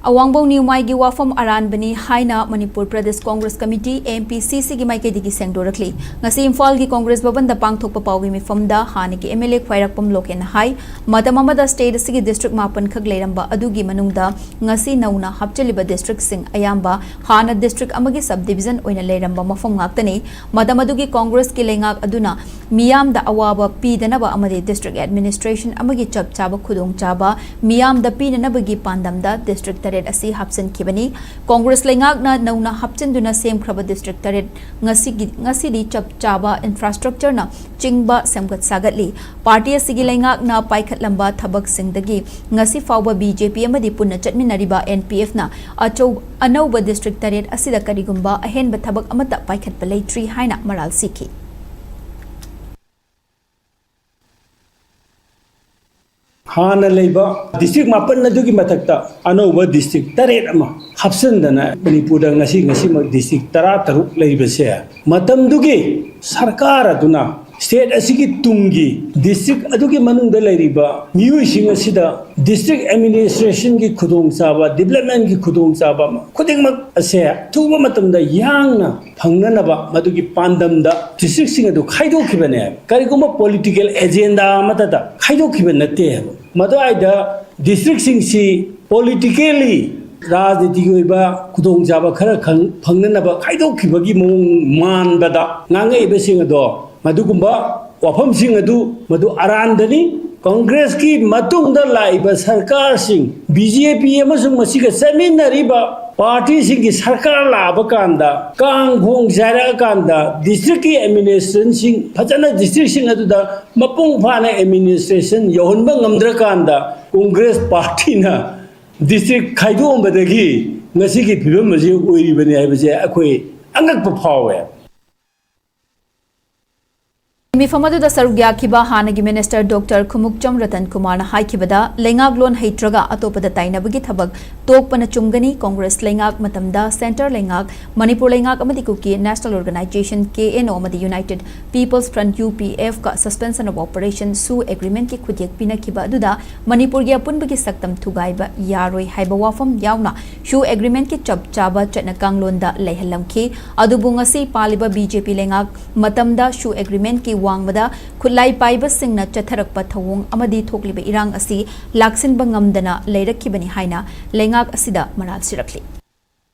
ꯑꯋꯥꯡꯕꯧ ꯅ꯭ꯌꯨꯃꯥꯏꯒꯤ ꯋꯥꯐꯝ ꯑꯔꯥꯟꯕꯅꯤ ꯍꯥꯏꯅ Manipur Pradesh Congress committee, M P C Cꯒꯤ ꯃꯥꯏꯀꯩꯗꯒꯤ ꯁꯦꯡꯗꯣꯔꯛꯂꯤ꯫ ꯉꯁꯤ ꯏꯝꯐꯥꯜꯒꯤ ꯀꯣꯡꯒ꯭ꯔꯦꯁ ꯚꯕꯟꯗ ꯄꯥꯡꯊꯣꯛꯄ ꯄꯥꯎꯒꯤ ꯃꯤꯐꯝꯗ ꯍꯥꯟꯅꯒꯤ M L A ꯈ꯭ꯋꯥꯏꯔꯥꯛꯄꯝ ꯂꯣꯀꯦꯟꯅ ꯍꯥꯏ, ꯃꯇꯝ ꯑꯃꯗ state ꯑꯁꯤꯒꯤ district ꯃꯥꯄꯟ ꯈꯛ ꯂꯩꯔꯝꯕ ꯑꯗꯨꯒꯤ ꯃꯅꯨꯡꯗ ꯉꯁꯤ ꯅꯧꯅ ꯍꯥꯞꯆꯤꯜꯂꯤꯕ districtꯁꯤꯡ ꯑꯌꯥꯝꯕ ꯍꯥꯟꯅ district ꯑꯃꯒꯤ subdivision ꯑꯣꯏꯅ ꯂꯩꯔꯝꯕ ꯃꯐꯝ ꯉꯥꯛꯇꯅꯤ꯫ ꯃꯇꯝ ꯑꯗꯨꯒꯤ ꯀꯣꯡꯒ꯭ꯔꯦꯁꯀꯤ ꯂꯩꯉꯥꯛ ꯑꯗꯨꯅ ꯃꯤꯌꯥꯝꯗ ꯑꯋꯥꯕ ꯄꯤꯗꯅꯕ ꯑꯃꯗꯤ district administration ꯑꯃꯒꯤ ꯆꯞ ꯆꯥꯕ ꯈꯨꯗꯣꯡꯆꯥꯕ ꯃꯤꯌꯥꯝꯗ ꯄꯤꯅꯅꯕꯒꯤ ꯄꯥꯟꯗꯝꯗ district ꯇꯔꯦꯠ ꯑꯁꯤ ꯍꯥꯞꯆꯤꯟꯈꯤꯕꯅꯤ꯫ ꯀꯣꯡꯒ꯭ꯔꯦꯁ ꯂꯩꯉꯥꯛꯅ ꯅꯧꯅ ꯍꯥꯞꯆꯤꯟꯗꯨꯅ ꯁꯦꯝꯈ꯭ꯔꯕ district ꯇꯔꯦꯠ ꯉꯁꯤꯒꯤ, ꯉꯁꯤꯗꯤ ꯆꯞ ꯆꯥꯕ infrastructureꯅ ꯆꯤꯡꯕ ꯁꯦꯝꯒꯠ ꯁꯥꯒꯠꯂꯤ꯫ ꯄꯥꯔꯇꯤ ꯑꯁꯤꯒꯤ ꯂꯩꯉꯥꯛꯅ ꯄꯥꯏꯈꯠꯂꯝꯕ ꯊꯕꯛꯁꯤꯡꯗꯒꯤ ꯉꯁꯤ ꯐꯥꯎꯕ B J P ꯑꯃꯗꯤ ꯄꯨꯟꯅ ꯆꯠꯃꯤꯟꯅꯔꯤꯕ N P Fꯅ ꯑꯆꯧ-, ꯑꯅꯧꯕ district ꯇꯔꯦꯠ ꯑꯁꯤꯗ ꯀꯔꯤꯒꯨꯝꯕ ꯑꯍꯦꯟꯕ ꯊꯕꯛ ꯑꯃꯠꯇ ꯄꯥꯏꯈꯠꯄ ꯂꯩꯇ꯭ꯔꯤ ꯍꯥꯏꯅ ꯃꯔꯥꯜ ꯁꯤꯈꯤ꯫ ꯍꯥꯟꯅ ꯂꯩꯕ district ꯃꯥꯄꯟ ꯑꯗꯨꯒꯤ ꯃꯊꯛꯇ ꯑꯅꯧꯕ district ꯇꯔꯦꯠ ꯑꯃ ꯍꯥꯞꯆꯤꯟꯗꯅ ꯃꯅꯤꯄꯨꯔꯗ ꯉꯁꯤ, ꯉꯁꯤꯃꯛ district ꯇꯔꯥꯇꯔꯨꯛ ꯂꯩꯕꯁꯦ ꯃꯇꯝꯗꯨꯒꯤ ꯁꯔꯀꯥꯔ ꯑꯗꯨꯅ state ꯑꯁꯤꯒꯤ ꯇꯨꯡꯒꯤ district ꯑꯗꯨꯒꯤ ꯃꯅꯨꯡꯗ ꯂꯩꯔꯤꯕ ꯃꯤꯑꯣꯏꯁꯤꯡ ꯑꯁꯤꯗ district administrationꯒꯤ ꯈꯨꯗꯣꯡꯆꯥꯕ, developmentꯒꯤ ꯈꯨꯗꯣꯡꯆꯥꯕ ꯈꯨꯗꯤꯡꯃꯛ ꯑꯁꯦ ꯑꯊꯨꯕ ꯃꯇꯝꯗ ꯌꯥꯡꯅ ꯐꯪꯅꯅꯕ ꯃꯗꯨꯒꯤ ꯄꯥꯟꯗꯝꯗ districtꯁꯤꯡ ꯑꯗꯨ ꯈꯥꯏꯗꯣꯛꯈꯤꯕꯅꯦ꯫ ꯀꯔꯤꯒꯨꯝꯕ political agenda ꯑꯃꯠꯇꯗ ꯈꯥꯏꯗꯣꯛꯈꯤꯕ ꯅꯠꯇꯦ ꯍꯥꯏꯕ꯫ ꯃꯗꯨꯋꯥꯏꯗ districtꯁꯤꯡꯁꯤ politically ꯔꯥꯖꯅꯤꯇꯤꯒꯤ ꯑꯣꯏꯕ ꯈꯨꯗꯣꯡꯆꯥꯕ ꯈꯔ ꯈꯪ-, ꯐꯪꯅꯅꯕ ꯈꯥꯏꯗꯣꯛꯈꯤꯕꯒꯤ ꯃꯑꯣꯡ ꯃꯥꯟꯕꯗ ꯉꯥꯡꯉꯛꯏꯕꯁꯤꯡ ꯑꯗꯣ, ꯃꯗꯨꯒꯨꯝꯕ ꯋꯥꯐꯝꯁꯤꯡ ꯑꯗꯨ ꯃꯗꯨ ꯑꯔꯥꯟꯕꯅꯤ꯫ ꯀꯪꯒ꯭ꯔꯦꯁꯀꯤ ꯃꯇꯨꯡꯗ ꯂꯥꯛꯏꯕ ꯁꯔꯀꯥꯔꯁꯤꯡ, ꯕꯤ ꯖꯦ ꯄꯤ ꯑꯃꯁꯨꯡ ꯃꯁꯤꯒ ꯆꯠꯃꯤꯟꯅꯔꯤꯕ ꯄꯥꯔꯇꯤꯁꯤꯡꯒꯤ ꯁꯔꯀꯥꯔ ꯂꯥꯛꯑꯕ ꯀꯥꯟꯗ, ꯀꯥꯡ ꯈꯣꯡ ꯆꯥꯏꯔꯛꯑꯀꯥꯟꯗ, ꯗꯤꯁꯇ꯭ꯔꯤꯛꯀꯤ ꯑꯦꯗꯃꯤꯅꯤꯁꯇ꯭ꯔꯦꯁꯟꯁꯤꯡ ꯐꯖꯅ, ꯗꯤꯁꯇ꯭ꯔꯤꯛꯁꯤꯡ ꯑꯗꯨꯗ ꯃꯄꯨꯡ ꯐꯥꯅ ꯑꯦꯗꯃꯤꯅꯤꯁꯇ꯭ꯔꯦꯁꯟ ꯌꯧꯍꯟꯕ ꯉꯝꯗ꯭ꯔꯀꯥꯟꯗ, ꯀꯣꯡꯒ꯭ꯔꯦꯁ ꯄꯥꯔꯇꯤꯅ ꯗꯤꯁꯇ꯭ꯔꯤꯛ ꯈꯥꯏꯗꯣꯛꯑꯝꯕꯗꯒꯤ ꯉꯁꯤꯒꯤ ꯐꯤꯕꯝ ꯑꯁꯤ ꯑꯣꯏꯔꯤꯕꯅꯤ ꯍꯥꯏꯕꯁꯦ ꯑꯩꯈꯣꯏ ꯑꯉꯛꯄ ꯐꯥꯎꯋꯦ꯫ ꯃꯤꯐꯝ ꯑꯗꯨꯗ ꯁꯔꯨꯛ ꯌꯥꯈꯤꯕ ꯍꯥꯟꯅꯒꯤ ꯃꯤꯅꯤꯁꯇꯔ ꯗꯣꯛꯇꯔ ꯈꯨꯃꯨꯛꯆꯝ ꯔꯇꯟ ꯀꯨꯃꯥꯔꯅ ꯍꯥꯏꯈꯤꯕꯗ, ꯂꯩꯉꯥꯛꯂꯣꯟ ꯍꯩꯇ꯭ꯔꯒ ꯑꯇꯣꯞꯄꯗ ꯇꯥꯏꯅꯕꯒꯤ ꯊꯕꯛ ꯇꯣꯛꯄꯅ ꯆꯨꯝꯒꯅꯤ꯫ ꯀꯣꯡꯒ꯭ꯔꯦꯁ ꯂꯩꯉꯥꯛ ꯃꯇꯝꯗ ꯁꯦꯟꯇꯔ ꯂꯩꯉꯥꯛ, ꯃꯅꯤꯄꯨꯔ ꯂꯩꯉꯥꯛ ꯑꯃꯗꯤ Kuki national organization, K N O, ꯑꯃꯗꯤ united peoples front, U P ꯑꯦꯐꯀ ꯁꯁꯄꯦꯟꯁꯟ ꯑꯣꯐ ꯑꯣꯄꯔꯦꯁꯟ ꯁꯨ ꯑꯦꯒ꯭ꯔꯤꯃꯦꯟꯠꯀꯤ ꯈꯨꯠꯌꯦꯛ ꯄꯤꯅꯈꯤꯕ ꯑꯗꯨꯗ ꯃꯅꯤꯄꯨꯔꯒꯤ ꯑꯄꯨꯟꯕꯒꯤ ꯁꯛꯇꯝ ꯊꯨꯒꯥꯏꯕ ꯌꯥꯔꯣꯏ ꯍꯥꯏꯕ ꯋꯥꯐꯝ ꯌꯥꯎꯅ ꯁꯨ ꯑꯦꯒ꯭ꯔꯤꯃꯦꯟꯠꯀꯤ ꯆꯞ ꯆꯥꯕ ꯆꯠꯅ ꯀꯥꯡꯂꯣꯟꯗ ꯂꯩꯍꯜꯂꯝꯈꯤ꯫ ꯑꯗꯨꯕꯨ ꯉꯁꯤ ꯄꯥꯜꯂꯤꯕ ꯕꯤ ꯖꯦ ꯄꯤ ꯂꯩꯉꯥꯛ ꯃꯇꯝꯗ ꯁꯨ ꯑꯦꯒ꯭ꯔꯤꯃꯦꯟꯠꯀꯤ ꯋꯥꯡꯃꯗ ꯈꯨꯠꯂꯥꯏ ꯄꯥꯏꯕꯁꯤꯡꯅ ꯆꯠꯊꯔꯛꯄ ꯊꯧꯑꯣꯡ ꯑꯃꯗꯤ ꯊꯣꯛꯂꯤꯕ ꯏꯔꯥꯡ ꯑꯁꯤ ꯂꯥꯛꯁꯤꯟꯕ ꯉꯝꯗꯅ ꯂꯩꯔꯛꯈꯤꯕꯅꯤ ꯍꯥꯏꯅ ꯂꯩꯉꯥꯛ ꯑꯁꯤꯗ ꯃꯔꯥꯜ ꯁꯤꯔꯛꯂꯤ꯫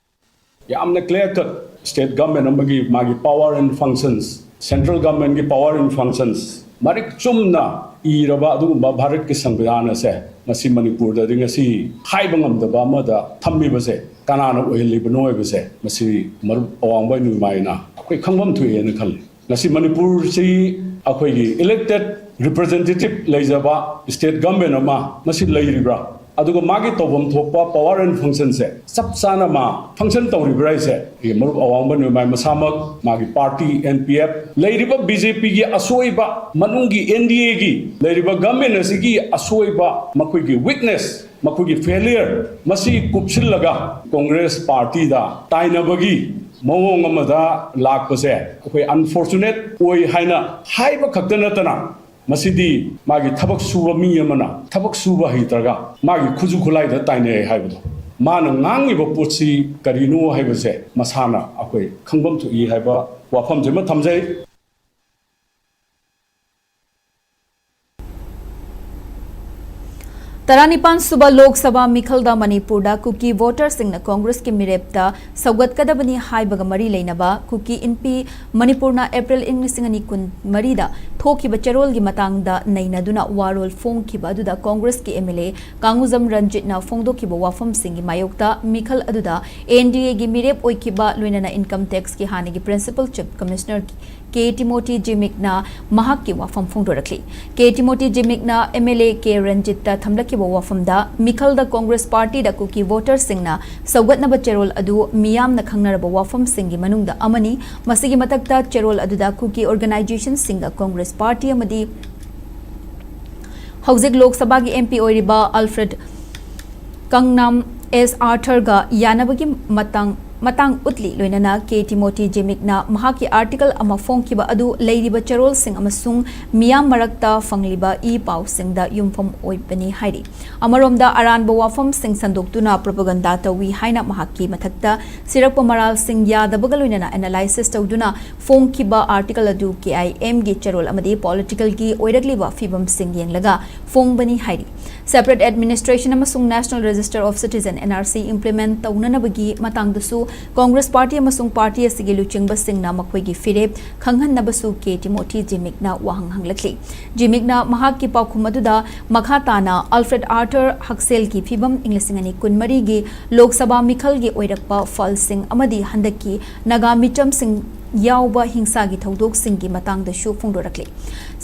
ꯌꯥꯝꯅ clear cut state government ꯑꯃꯒꯤ ꯃꯥꯒꯤ power and functions, central government ꯀꯤ power and functions ꯃꯔꯤꯛ ꯆꯨꯝꯅ ꯏꯔꯕ ꯑꯗꯨꯒꯨꯝꯕ ꯚꯥꯔꯠꯀꯤ ꯁꯪꯕꯤꯙꯥꯟ ꯑꯁꯦ ꯉꯁꯤ ꯃꯅꯤꯄꯨꯔꯗꯗꯤ ꯉꯁꯤ ꯍꯥꯏꯕ ꯉꯝꯗꯕ ꯑꯃꯗ ꯊꯝꯃꯤꯕꯁꯦ ꯀꯅꯥꯅ ꯑꯣꯏꯍꯜꯂꯤꯕꯅꯣ ꯍꯥꯏꯕꯁꯦ ꯃꯁꯤ ꯃꯔꯨꯞ ꯑꯋꯥꯡꯕ ꯅꯣꯏꯃꯥꯏꯅ ꯑꯩꯈꯣꯏ ꯈꯪꯐꯝ ꯊꯣꯛꯑꯦꯅ ꯈꯜꯂꯤ꯫ ꯉꯁꯤ ꯃꯅꯤꯄꯨꯔꯁꯤ ꯑꯩꯈꯣꯏꯒꯤ elected representative ꯂꯩꯖꯕ state government ꯑꯃ ꯉꯁꯤ ꯂꯩꯔꯤꯕ꯭ꯔꯥ? ꯑꯗꯨꯒ ꯃꯥꯒꯤ ꯇꯧꯐꯝ ꯊꯣꯛꯄ power and function ꯁꯦ ꯆꯞ ꯆꯥꯅ ꯃꯥ function ꯇꯧꯔꯤꯕ꯭ꯔꯥ ꯍꯥꯏꯁꯦ ꯑꯩꯈꯣꯏꯒꯤ ꯃꯔꯨꯞ ꯑꯋꯥꯡꯕ ꯅꯣꯏꯃꯥꯏ ꯃꯁꯥꯃꯛ, ꯃꯥꯒꯤ party N P F, ꯂꯩꯔꯤꯕ B J P ꯒꯤ ꯑꯁꯣꯏꯕ, ꯃꯅꯨꯡꯒꯤ N D A ꯒꯤ ꯂꯩꯔꯤꯕ government ꯑꯁꯤꯒꯤ ꯑꯁꯣꯏꯕ, ꯃꯈꯣꯏꯒꯤ weakness, ꯃꯈꯣꯏꯒꯤ failure, ꯃꯁꯤ ꯀꯨꯞꯁꯤꯜꯂꯒ Congress party ꯗ ꯇꯥꯏꯅꯕꯒꯤ ꯃꯑꯣꯡ ꯑꯃꯗ ꯂꯥꯛꯄꯁꯦ ꯑꯩꯈꯣꯏ unfortunate ꯑꯣꯏ ꯍꯥꯏꯅ ꯍꯥꯏꯕ ꯈꯛꯇ ꯅꯠꯇꯅ, ꯃꯁꯤꯗꯤ ꯃꯥꯒꯤ ꯊꯕꯛ ꯁꯨꯕ ꯃꯤ ꯑꯃꯅ ꯊꯕꯛ ꯁꯨꯕ ꯍꯩꯇ꯭ꯔꯒ ꯃꯥꯒꯤ ꯈꯨꯠꯁꯨ ꯈꯨꯠꯂꯥꯏꯗ ꯇꯥꯏꯅꯩ ꯍꯥꯏꯕꯗꯣ, ꯃꯥꯅ ꯉꯥꯡꯉꯤꯕ ꯄꯣꯠꯁꯤ ꯀꯔꯤꯅꯣ ꯍꯥꯏꯕꯁꯦ ꯃꯁꯥꯅ ꯑꯩꯈꯣꯏ ꯈꯪꯐꯝ ꯊꯣꯛꯏ ꯍꯥꯏꯕ ꯋꯥꯐꯝꯁꯤꯃ ꯊꯝꯖꯩ꯫ ꯇꯔꯥꯅꯤꯄꯥꯟ ꯁꯨꯕ ꯂꯣꯛ ꯁꯚꯥ ꯃꯤꯈꯜꯗ ꯃꯅꯤꯄꯨꯔꯗ ꯀꯨꯀꯤ ꯚꯣꯇꯔꯁꯤꯡꯅ ꯀꯣꯡꯒ꯭ꯔꯦꯁꯀꯤ ꯃꯤꯔꯦꯞꯇ ꯁꯧꯒꯠꯀꯗꯕꯅꯤ ꯍꯥꯏꯕꯒ ꯃꯔꯤ ꯂꯩꯅꯕ ꯀꯨꯀꯤ ꯏꯟꯄꯤ ꯃꯅꯤꯄꯨꯔꯅ ꯑꯦꯄ꯭ꯔꯤꯜ ꯏꯪ ꯂꯤꯁꯤꯡ ꯑꯅꯤ ꯀꯨꯟ ꯃꯔꯤꯗ ꯊꯣꯛꯈꯤꯕ ꯆꯦꯔꯣꯜꯒꯤ ꯃꯇꯥꯡꯗ ꯅꯩꯅꯗꯨꯅ ꯋꯥꯔꯣꯜ ꯐꯣꯡꯈꯤꯕ ꯑꯗꯨꯗ ꯀꯣꯡꯒ꯭ꯔꯦꯁꯀꯤ ꯑꯦꯝ ꯑꯦꯜ ꯑꯦ ꯀꯥꯡꯒꯨꯖꯝ ꯔꯟꯖꯤꯠꯅ ꯐꯣꯡꯗꯣꯛꯈꯤꯕ ꯋꯥꯐꯝꯁꯤꯡꯒꯤ ꯃꯥꯌꯣꯛꯇ ꯃꯤꯈꯜ ꯑꯗꯨꯗ ꯑꯦꯟ ꯗꯤ ꯑꯦꯒꯤ ꯃꯤꯔꯦꯞ ꯑꯣꯏꯈꯤꯕ ꯂꯣꯏꯅꯅ ꯏꯟꯀꯝ ꯇꯦꯛꯁꯀꯤ ꯍꯥꯟꯅꯒꯤ principal chief commissioner K Timothy ꯖꯤꯃꯤꯛꯅ ꯃꯍꯥꯛꯀꯤ ꯋꯥꯐꯝ ꯐꯣꯡꯗꯣꯔꯛꯂꯤ꯫ ꯀꯦ ꯇꯤꯃꯣꯇꯤ ꯖꯤꯃꯤꯛꯅ ꯑꯦꯝ ꯑꯦꯜ ꯑꯦ ꯀꯦ ꯔꯟꯖꯤꯠꯇ ꯊꯝꯂꯛꯈꯤꯕ ꯋꯥꯐꯝꯗ, ꯃꯤꯈꯜꯗ ꯀꯣꯡꯒ꯭ꯔꯦꯁ ꯄꯥꯔꯇꯤꯗ ꯀꯨꯀꯤ ꯚꯣꯇꯔꯁꯤꯡꯅ ꯁꯧꯒꯠꯅꯕ ꯆꯦꯔꯣꯜ ꯑꯗꯨ ꯃꯤꯌꯥꯝꯅ ꯈꯪꯅꯔꯕ ꯋꯥꯐꯝꯁꯤꯡꯒꯤ ꯃꯅꯨꯡꯗ ꯑꯃꯅꯤ꯫ ꯃꯁꯤꯒꯤ ꯃꯊꯛꯇ ꯆꯦꯔꯣꯜ ꯑꯗꯨꯗ ꯀꯨꯀꯤ ꯑꯣꯔꯒꯅꯥꯏꯖꯦꯁꯟꯁꯤꯡꯒ ꯀꯣꯡꯒ꯭ꯔꯦꯁ ꯄꯥꯔꯇꯤ ꯑꯃꯗꯤ ꯍꯧꯖꯤꯛ ꯂꯣꯛ ꯁꯚꯥꯒꯤ ꯑꯦꯝ ꯄꯤ ꯑꯣꯏꯔꯤꯕ ꯑꯜꯐ꯭ꯔꯦꯗ ꯀꯪꯅꯥꯝ ꯑꯦꯁ ꯑꯥꯔꯊꯔꯒ ꯌꯥꯅꯕꯒꯤ ꯃꯇꯥꯡ, ꯃꯇꯥꯡ ꯎꯠꯂꯤ꯫ ꯂꯣꯏꯅꯅ ꯀꯦ ꯇꯤꯃꯣꯇꯤ ꯖꯤꯃꯤꯛꯅ ꯃꯍꯥꯛꯀꯤ ꯑꯥꯔꯇꯤꯀꯜ ꯑꯃ ꯐꯣꯡꯈꯤꯕ ꯑꯗꯨ ꯂꯩꯔꯤꯕ ꯆꯦꯔꯣꯜꯁꯤꯡ ꯑꯃꯁꯨꯡ ꯃꯤꯌꯥꯝ ꯃꯔꯛꯇ ꯐꯪꯂꯤꯕ ꯏ ꯄꯥꯎꯁꯤꯡꯗ ꯌꯨꯝꯐꯝ ꯑꯣꯏꯕꯅꯤ ꯍꯥꯏꯔꯤ꯫ ꯑꯃꯔꯣꯝꯗ, ꯑꯔꯥꯟꯕ ꯋꯥꯐꯝꯁꯤꯡ ꯁꯟꯗꯣꯛꯇꯨꯅ ꯄ꯭ꯔꯣꯄꯒꯟꯗꯥ ꯇꯧꯏ ꯍꯥꯏꯅ ꯃꯍꯥꯛꯀꯤ ꯃꯊꯛꯇ ꯁꯤꯔꯛꯄ ꯃꯔꯥꯜꯁꯤꯡ ꯌꯥꯗꯕꯒ ꯂꯣꯏꯅꯅ ꯑꯦꯅꯥꯂꯥꯏꯁꯤꯁ ꯇꯧꯗꯨꯅ ꯐꯣꯡꯈꯤꯕ ꯑꯥꯔꯇꯤꯀꯜ ꯑꯗꯨ ꯀꯦ ꯑꯥꯏ ꯑꯦꯝꯒꯤ ꯆꯦꯔꯣꯜ ꯑꯃꯗꯤ ꯄꯣꯂꯤꯇꯤꯀꯦꯜꯒꯤ ꯑꯣꯏꯔꯛꯂꯤꯕ ꯐꯤꯕꯝꯁꯤꯡ ꯌꯦꯡꯂꯒ ꯐꯣꯡꯕꯅꯤ ꯍꯥꯏꯔꯤ꯫ Separate administration ꯑꯃꯁꯨꯡ National Register of Citizen, N R C, implement ꯇꯧꯅꯅꯕꯒꯤ ꯃꯇꯥꯡꯗꯁꯨ ꯀꯣꯡꯒ꯭ꯔꯦꯁ ꯄꯥꯔꯇꯤ ꯑꯃꯁꯨꯡ ꯄꯥꯔꯇꯤ ꯑꯁꯤꯒꯤ ꯂꯨꯆꯤꯡꯕꯁꯤꯡꯅ ꯃꯈꯣꯏꯒꯤ ꯐꯤꯔꯦꯞ ꯈꯪꯍꯟꯅꯕꯁꯨ ꯀꯦ ꯇꯤꯃꯣꯊꯤ ꯖꯤꯃꯤꯛꯅ ꯋꯥꯍꯪ ꯍꯪꯂꯛꯂꯤ꯫ ꯖꯤꯃꯤꯛꯅ ꯃꯍꯥꯛꯀꯤ ꯄꯥꯎꯈꯨꯝ ꯑꯗꯨꯗ ꯃꯈꯥ ꯇꯥꯅ ꯑꯜꯐ꯭ꯔꯦꯗ ꯑꯥꯔꯊꯔ ꯍꯛꯁꯦꯜꯒꯤ ꯐꯤꯕꯝ, ꯏꯪ ꯂꯤꯁꯤꯡ ꯑꯅꯤ ꯀꯨꯟꯃꯔꯤꯒꯤ ꯂꯣꯛ ꯁꯚꯥ ꯃꯤꯈꯜꯒꯤ ꯑꯣꯏꯔꯛꯄ ꯐꯜꯁꯤꯡ ꯑꯃꯗꯤ ꯍꯟꯗꯛꯀꯤ ꯅꯥꯒꯥ ꯃꯤꯆꯝꯁꯤꯡ ꯌꯥꯎꯕ ꯍꯤꯡꯁꯥꯒꯤ ꯊꯧꯗꯣꯛꯁꯤꯡꯒꯤ ꯃꯇꯥꯡꯗꯁꯨ ꯐꯣꯡꯗꯣꯔꯛꯂꯤ꯫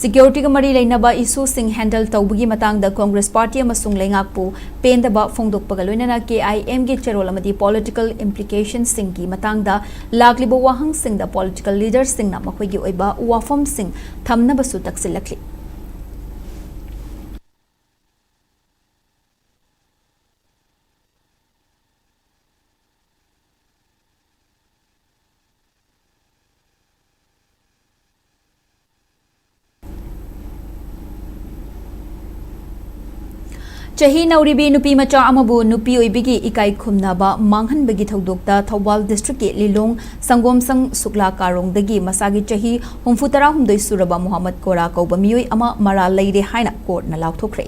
ꯁꯦꯀ꯭ꯌꯨꯔꯤꯇꯤꯒ ꯃꯔꯤ ꯂꯩꯅꯕ ꯏꯁꯨꯁꯤꯡ ꯍꯦꯟꯗꯜ ꯇꯧꯕꯒꯤ ꯃꯇꯥꯡꯗ ꯀꯣꯡꯒ꯭ꯔꯦꯁ ꯄꯥꯔꯇꯤ ꯑꯃꯁꯨꯡ ꯂꯩꯉꯥꯛꯄꯨ ꯄꯦꯟꯗꯕ ꯐꯣꯡꯗꯣꯛꯄꯒ ꯂꯣꯏꯅꯅ ꯀꯦ ꯑꯥꯏ ꯑꯦꯝꯒꯤ ꯆꯦꯔꯣꯜ ꯑꯃꯗꯤ ꯄꯣꯂꯤꯇꯤꯀꯦꯜ ꯏꯝꯄ꯭ꯂꯤꯀꯦꯁꯟꯁꯤꯡꯒꯤ ꯃꯇꯥꯡꯗ ꯂꯥꯛꯂꯤꯕ ꯋꯥꯍꯪꯁꯤꯡꯗ ꯄꯣꯂꯤꯇꯤꯀꯦꯜ ꯂꯤꯗꯔꯁꯤꯡꯅ ꯃꯈꯣꯏꯒꯤ ꯑꯣꯏꯕ ꯋꯥꯐꯝꯁꯤꯡ ꯊꯝꯅꯕꯁꯨ ꯇꯛꯁꯤꯜꯂꯛꯂꯤ꯫ ꯆꯍꯤ ꯅꯧꯔꯤꯕꯤ ꯅꯨꯄꯤ ꯃꯆꯥ ꯑꯃꯕꯨ ꯅꯨꯄꯤ ꯑꯣꯏꯕꯤꯒꯤ ꯏꯀꯥꯏ ꯈꯨꯝꯅꯕ ꯃꯥꯡꯍꯟꯕꯒꯤ ꯊꯧꯗꯣꯛꯇ ꯊꯧꯕꯥꯜ ꯗꯤꯁꯇ꯭ꯔꯤꯛꯀꯤ ꯂꯤꯂꯣꯡ ꯁꯪꯒꯣꯝꯁꯪ ꯁꯨꯛꯂꯥ ꯀꯥꯔꯣꯡꯗꯒꯤ ꯃꯁꯥꯒꯤ ꯆꯍꯤ ꯍꯨꯝꯐꯨ ꯇꯔꯥꯍꯨꯝꯗꯣꯏ ꯁꯨꯔꯕ ꯃꯣꯍꯝꯃꯗ ꯀꯣꯔꯥ ꯀꯧꯕ ꯃꯤꯑꯣꯏ ꯑꯃ ꯃꯔꯥꯜ ꯂꯩꯔꯦ ꯍꯥꯏꯅ ꯀꯣꯔꯠꯅ ꯂꯥꯎꯊꯣꯛꯈ꯭ꯔꯦ꯫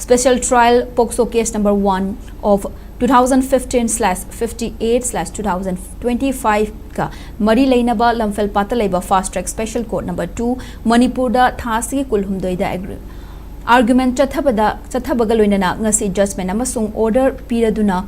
Special Trial POCSO Case Number One of two thousand fifteen slash fifty-eight slash two thousand twenty-five ꯀ ꯃꯔꯤ ꯂꯩꯅꯕ ꯂꯝꯐꯦꯜꯄꯥꯠꯇ ꯂꯩꯕ Fast Track Special Court Number Two, ꯃꯅꯤꯄꯨꯔꯗ ꯊꯥ ꯑꯁꯤꯒꯤ ꯀꯨꯜꯍꯨꯝꯗꯣꯏꯗ ꯑꯦꯒ꯭ꯔꯤ-, ꯑꯥꯔꯒꯨꯃꯦꯟ ꯆꯠꯊꯕꯗ, ꯆꯠꯊꯕꯒ ꯂꯣꯏꯅꯅ ꯉꯁꯤ ꯖꯖꯃꯦꯟ ꯑꯃꯁꯨꯡ ꯑꯣꯔꯗꯔ ꯄꯤꯔꯗꯨꯅ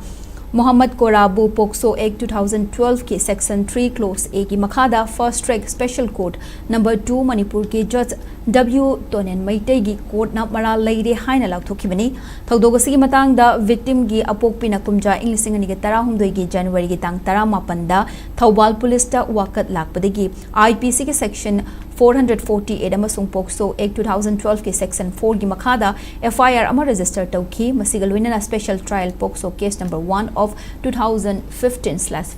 ꯃꯣꯍꯝꯃꯗ ꯀꯣꯔꯥꯕꯨ POCSO Act two thousand twelve ꯀꯤ Section Three Clause A ꯒꯤ ꯃꯈꯥꯗ Fast Track Special Court Number Two ꯃꯅꯤꯄꯨꯔꯒꯤ ꯖꯖ ꯗꯕ꯭ꯂꯤꯎ ꯇꯣꯅꯦꯟ ꯃꯩꯇꯩꯒꯤ ꯀꯣꯔꯠꯅ ꯃꯔꯥꯜ ꯂꯩꯔꯦ ꯍꯥꯏꯅ ꯂꯥꯎꯊꯣꯛꯈꯤꯕꯅꯤ꯫ ꯊꯧꯗꯣꯛ ꯑꯁꯤꯒꯤ ꯃꯇꯥꯡꯗ ꯚꯤꯛꯇꯤꯝꯒꯤ ꯑꯄꯣꯛꯄꯤꯅ ꯀꯨꯝꯖꯥ ꯏꯪ ꯂꯤꯁꯤꯡ ꯑꯅꯤꯒ ꯇꯔꯥꯍꯨꯝꯗꯣꯏꯒꯤ ꯖꯅꯋꯥꯔꯤꯒꯤ ꯇꯥꯡ ꯇꯔꯥꯃꯥꯄꯟꯗ ꯊꯧꯕꯥꯜ ꯄꯨꯂꯤꯁꯇ ꯋꯥꯀꯠ ꯂꯥꯛꯄꯗꯒꯤ IPC ꯒꯤ Section four hundred forty-eight ꯑꯃꯁꯨꯡ POCSO Act two thousand twelve ꯀꯤ Section Four ꯒꯤ ꯃꯈꯥꯗ FIR ꯑꯃ ꯔꯦꯖꯤꯁꯇꯔ ꯇꯧꯈꯤ꯫ ꯃꯁꯤꯒ ꯂꯣꯏꯅꯅ Special Trial POCSO Case Number One of two thousand fifteen slash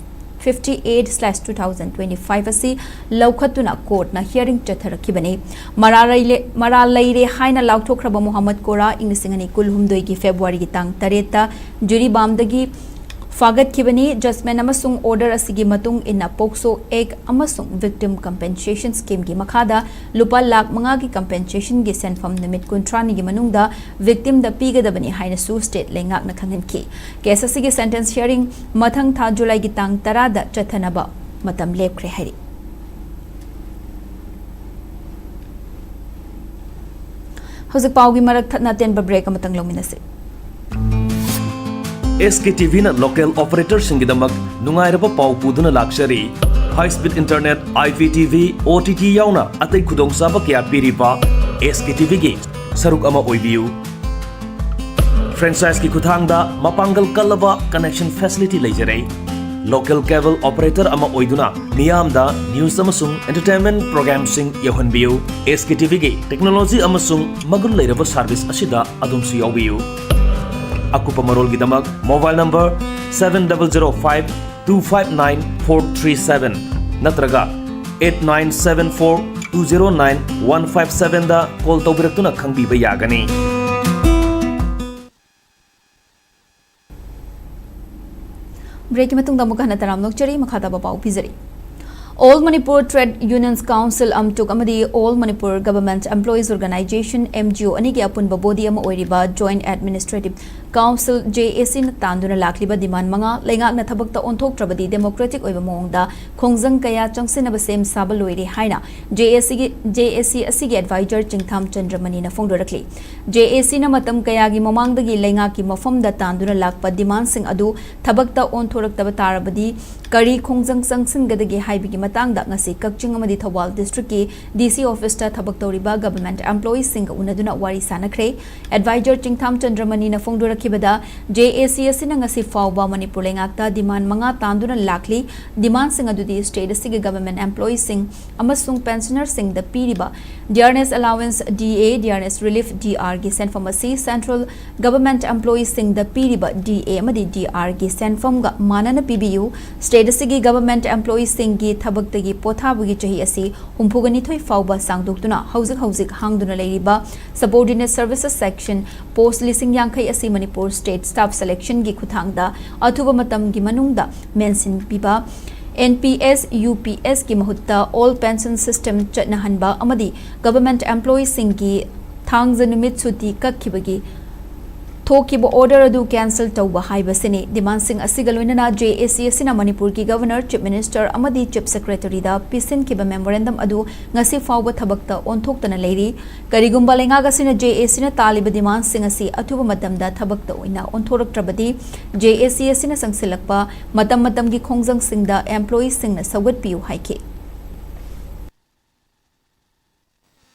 fifty-eight slash two thousand twenty-five ꯑꯁꯤ ꯂꯧꯈꯠꯇꯨꯅ ꯀꯣꯔꯠꯅ ꯍꯤꯌꯥꯔꯤꯡ ꯆꯠꯊꯔꯛꯈꯤꯕꯅꯤ꯫ ꯃꯔꯥꯜ ꯂꯩ-, ꯃꯔꯥꯜ ꯂꯩꯔꯦ ꯍꯥꯏꯅ ꯂꯥꯎꯊꯣꯛꯈ꯭ꯔꯕ ꯃꯣꯍꯝꯃꯗ ꯀꯣꯔꯥ ꯏꯪ ꯂꯤꯁꯤꯡ ꯑꯅꯤ ꯀꯨꯜꯍꯨꯝꯗꯣꯏꯒꯤ ꯐꯦꯕ꯭ꯔꯨꯋꯥꯔꯤꯒꯤ ꯇꯥꯡ ꯇꯔꯦꯠꯇ ꯖꯤꯔꯤꯕꯥꯝꯗꯒꯤ ꯐꯥꯒꯠꯈꯤꯕꯅꯤ꯫ ꯖꯖꯃꯦꯟ ꯑꯃꯁꯨꯡ ꯑꯣꯔꯗꯔ ꯑꯁꯤꯒꯤ ꯃꯇꯨꯡ ꯏꯟꯅ POCSO Act ꯑꯃꯁꯨꯡ Victim Compensation Scheme ꯒꯤ ꯃꯈꯥꯗ ꯂꯨꯄꯥ ꯂꯥꯈ ꯃꯉꯥꯒꯤ ꯀꯝꯄꯦꯟꯁꯦꯁꯟꯒꯤ ꯁꯦꯟꯐꯝ ꯅꯨꯃꯤꯠ ꯀꯨꯟꯊ꯭ꯔꯥꯅꯤꯒꯤ ꯃꯅꯨꯡꯗ ꯚꯤꯛꯇꯤꯝꯗ ꯄꯤꯒꯗꯕꯅꯤ ꯍꯥꯏꯅꯁꯨ ꯁ꯭ꯇꯦꯠ ꯂꯩꯉꯥꯛꯅ ꯈꯪꯍꯟꯈꯤ꯫ ꯀꯦꯁ ꯑꯁꯤꯒꯤ ꯁꯦꯟꯇꯦꯟꯁ ꯍꯤꯌꯥꯔꯤꯡ ꯃꯊꯪ ꯊꯥ ꯖꯨꯂꯥꯏꯒꯤ ꯇꯥꯡ ꯇꯔꯥꯗ ꯆꯠꯊꯅꯕ ꯃꯇꯝ ꯂꯦꯞꯈ꯭ꯔꯦ ꯍꯥꯏꯔꯤ꯫ ꯍꯧꯖꯤꯛ ꯄꯥꯎꯒꯤ ꯃꯔꯛ ꯊꯠꯅ ꯑꯇꯦꯟꯕ ꯕ꯭ꯔꯦꯛ ꯑꯃꯇꯪ ꯂꯧꯃꯤꯟꯅꯁꯤ꯫ SKTVꯅ ꯂꯣꯀꯦꯜ ꯑꯣꯄꯔꯦꯇꯔꯁꯤꯡꯒꯤꯗꯃꯛ ꯅꯨꯡꯉꯥꯏꯔꯕ ꯄꯥꯎ ꯄꯨꯗꯨꯅ ꯂꯥꯛꯆꯔꯤ꯫ High speed internet, IPTV, OTT ꯌꯥꯎꯅ ꯑꯇꯩ ꯈꯨꯗꯣꯡꯆꯥꯕ ꯀꯌꯥ ꯄꯤꯔꯤꯕ SKTVꯒꯤ ꯁꯔꯨꯛ ꯑꯃ ꯑꯣꯏꯕꯤꯌꯨ꯫ Franchiseꯀꯤ ꯈꯨꯠꯊꯥꯡꯗ ꯃꯄꯥꯡꯒꯜ ꯀꯜꯂꯕ connection facility ꯂꯩꯖꯔꯦ꯫ ꯂꯣꯀꯦꯜ ꯀꯦꯕꯜ ꯑꯣꯄꯔꯦꯇꯔ ꯑꯃ ꯑꯣꯏꯗꯨꯅ ꯃꯤꯌꯥꯝꯗ news ꯑꯃꯁꯨꯡ entertainment programꯁꯤꯡ ꯌꯧꯍꯟꯕꯤꯌꯨ꯫ SKTVꯒꯤ technology ꯑꯃꯁꯨꯡ ꯃꯒꯨꯟ ꯂꯩꯔꯕ service ꯑꯁꯤꯗ ꯑꯗꯣꯝꯁꯨ ꯌꯥꯎꯕꯤꯌꯨ꯫ ꯑꯀꯨꯞꯄ ꯃꯔꯣꯜꯒꯤꯗꯃꯛ mobile number seven double zero five two five nine four three seven ꯅꯠꯇ꯭ꯔꯒ eight nine seven four two zero nine one five sevenꯗ call ꯇꯧꯕꯤꯔꯛꯇꯨꯅ ꯈꯪꯕꯤꯕ ꯌꯥꯒꯅꯤ꯫ ꯕ꯭ꯔꯦꯛꯀꯤ ꯃꯇꯨꯡꯗ ꯑꯃꯨꯛꯀ ꯍꯟꯅ ꯇꯔꯥꯝꯅ ꯑꯣꯛꯆꯔꯤ꯫ ꯃꯈꯥ ꯇꯥꯕ ꯄꯥꯎ ꯄꯤꯖꯔꯤ꯫ All Manipur Trade Unions Council, ꯑꯝꯇꯨꯛ, ꯑꯃꯗꯤ All Manipur Government Employees Organization, M G O, ꯑꯅꯤꯒꯤ ꯑꯄꯨꯟꯕ ꯕꯣꯗꯤ ꯑꯃ ꯑꯣꯏꯔꯤꯕ Joint Administrative Council, J A C, ꯅ ꯇꯥꯟꯗꯨꯅ ꯂꯥꯛꯂꯤꯕ ꯗꯤꯃꯥꯟ ꯃꯉꯥ ꯂꯩꯉꯥꯛꯅ ꯊꯕꯛꯇ ꯑꯣꯟꯊꯣꯛꯇ꯭ꯔꯕꯗꯤ ꯗꯦꯃꯣꯀ꯭ꯔꯦꯇꯤꯛ ꯑꯣꯏꯕ ꯃꯑꯣꯡꯗ ꯈꯣꯡꯖꯪ ꯀꯌꯥ ꯆꯪꯁꯤꯟꯅꯕ ꯁꯦꯝ ꯁꯥꯕ ꯂꯣꯏꯔꯦ ꯍꯥꯏꯅ J A C ꯒꯤ, J A C ꯑꯁꯤꯒꯤ adviser Chingtham ꯆꯟꯗ꯭ꯔꯃꯅꯤꯅ ꯐꯣꯡꯗꯣꯔꯛꯂꯤ꯫ J A C ꯅ ꯃꯇꯝ ꯀꯌꯥꯒꯤ ꯃꯃꯥꯡꯗꯒꯤ ꯂꯩꯉꯥꯛꯀꯤ ꯃꯐꯝꯗ ꯇꯥꯟꯗꯨꯅ ꯂꯥꯛꯄ ꯗꯤꯃꯥꯟꯁꯤꯡ ꯑꯗꯨ ꯊꯕꯛꯇ ꯑꯣꯟꯊꯣꯔꯛꯇꯕ ꯇꯥꯔꯕꯗꯤ ꯀꯔꯤ ꯈꯣꯡꯖꯪ ꯆꯪꯁꯤꯟꯒꯗꯒꯦ ꯍꯥꯏꯕꯒꯤ ꯃꯇꯥꯡꯗ ꯉꯁꯤ ꯀꯛꯆꯤꯡ ꯑꯃꯗꯤ ꯊꯧꯕꯥꯜ ꯗꯤꯁꯇ꯭ꯔꯤꯛꯀꯤ D C ꯑꯣꯐꯤꯁꯇ ꯊꯕꯛ ꯇꯧꯔꯤꯕ ꯒꯚꯔꯟꯃꯦꯟꯠ ꯑꯦꯝꯄ꯭ꯂꯣꯌꯤꯁꯤꯡꯒ ꯎꯅꯗꯨꯅ ꯋꯥꯔꯤ ꯁꯥꯅꯈ꯭ꯔꯦ꯫ ꯑꯦꯗꯚꯥꯏꯖꯔ ꯆꯤꯡꯊꯥꯝ ꯆꯟꯗ꯭ꯔꯃꯅꯤꯅ ꯐꯣꯡꯗꯣꯔꯛꯈꯤꯕꯗ, J A C ꯑꯁꯤꯅ ꯉꯁꯤ ꯐꯥꯎꯕ ꯃꯅꯤꯄꯨꯔ ꯂꯩꯉꯥꯛꯇ ꯗꯤꯃꯥꯟ ꯃꯉꯥ ꯇꯥꯟꯗꯨꯅ ꯂꯥꯛꯂꯤ꯫ ꯗꯤꯃꯥꯟꯁꯤꯡ ꯑꯗꯨꯗꯤ ꯁ꯭ꯇꯦꯠ ꯑꯁꯤꯒꯤ ꯒꯚꯔꯟꯃꯦꯟꯠ ꯑꯦꯝꯄ꯭ꯂꯣꯌꯤꯁꯤꯡ ꯑꯃꯁꯨꯡ ꯄꯦꯟꯁꯅꯔꯁꯤꯡꯗ ꯄꯤꯔꯤꯕ dearness allowance, D A, dearness relief, D R, ꯒꯤ ꯁꯦꯟꯐꯝ ꯑꯁꯤ ꯁꯦꯟꯇ꯭ꯔꯦꯜ ꯒꯚꯔꯟꯃꯦꯟꯠ ꯑꯦꯝꯄ꯭ꯂꯣꯌꯤꯁꯤꯡꯗ ꯄꯤꯔꯤꯕ D A ꯑꯃꯗꯤ D R ꯒꯤ ꯁꯦꯟꯐꯝꯒ ꯃꯥꯟꯅꯅ ꯄꯤꯕꯤꯌꯨ꯫ ꯁ꯭ꯇꯦꯠ ꯑꯁꯤꯒꯤ ꯒꯚꯔꯟꯃꯦꯟꯠ ꯑꯦꯝꯄ꯭ꯂꯣꯌꯤꯁꯤꯡꯒꯤ ꯊꯕꯛꯇꯒꯤ ꯄꯣꯊꯥꯕꯒꯤ ꯆꯍꯤ ꯑꯁꯤ ꯍꯨꯝꯐꯨꯒ ꯅꯤꯊꯣꯏ ꯐꯥꯎꯕ ꯁꯥꯡꯗꯣꯛꯇꯨꯅ ꯍꯧꯖꯤꯛ ꯍꯧꯖꯤꯛ ꯍꯥꯡꯗꯨꯅ ꯂꯩꯔꯤꯕ Subordinate Services Section ꯄꯣꯁ ꯂꯤꯁꯤꯡ ꯌꯥꯡꯈꯩ ꯑꯁꯤ ꯃꯅꯤꯄꯨꯔ ꯁ꯭ꯇꯦꯠ ꯁ꯭ꯇꯥꯐ ꯁꯦꯂꯦꯛꯁꯟꯒꯤ ꯈꯨꯠꯊꯥꯡꯗ ꯑꯊꯨꯕ ꯃꯇꯝꯒꯤ ꯃꯅꯨꯡꯗ ꯃꯦꯟꯁꯤꯟ ꯄꯤꯕ, N P S, U P S ꯀꯤ ꯃꯍꯨꯠꯇ All Pension System ꯆꯠꯅꯍꯟꯕ ꯑꯃꯗꯤ ꯒꯚꯔꯟꯃꯦꯟꯠ ꯑꯦꯝꯄ꯭ꯂꯣꯌꯤꯁꯤꯡꯒꯤ ꯊꯥꯡꯖ ꯅꯨꯃꯤꯠ ꯁꯨꯇꯤ ꯀꯛꯈꯤꯕꯒꯤ ꯊꯣꯛꯈꯤꯕ ꯑꯣꯔꯗꯔ ꯑꯗꯨ ꯀꯦꯟꯁꯦꯜ ꯇꯧꯕ ꯍꯥꯏꯕꯁꯤꯅꯤ꯫ ꯗꯤꯃꯥꯟꯁꯤꯡ ꯑꯁꯤꯒ ꯂꯣꯏꯅꯅ J A C ꯑꯁꯤꯅ ꯃꯅꯤꯄꯨꯔꯒꯤ ꯒꯚꯔꯅꯔ, ꯆꯤꯐ ꯃꯤꯅꯤꯁꯇꯔ ꯑꯃꯗꯤ ꯆꯤꯐ ꯁꯦꯀ꯭ꯔꯦꯇꯔꯤꯗ ꯄꯤꯁꯤꯟꯈꯤꯕ ꯃꯦꯃꯣꯔꯦꯟꯗꯝ ꯑꯗꯨ ꯉꯁꯤ ꯐꯥꯎꯕ ꯊꯕꯛꯇ ꯑꯣꯟꯊꯣꯛꯇꯅ ꯂꯩꯔꯤ꯫ ꯀꯔꯤꯒꯨꯝꯕ ꯂꯩꯉꯥꯛ ꯑꯁꯤꯅ J A C ꯅ ꯇꯥꯜꯂꯤꯕ ꯗꯤꯃꯥꯟꯁꯤꯡ ꯑꯁꯤ ꯑꯊꯨꯕ ꯃꯇꯝꯗ ꯊꯕꯛꯇ ꯑꯣꯏꯅ ꯑꯣꯟꯊꯣꯔꯛꯇ꯭ꯔꯕꯗꯤ, J A C ꯑꯁꯤꯅ ꯆꯪꯁꯤꯜꯂꯛꯄ ꯃꯇꯝ ꯃꯇꯝꯒꯤ ꯈꯣꯡꯖꯪꯁꯤꯡꯗ ꯑꯦꯝꯄ꯭ꯂꯣꯌꯤꯁꯤꯡꯅ ꯁꯧꯒꯠꯄꯤꯌꯨ ꯍꯥꯏꯈꯤ꯫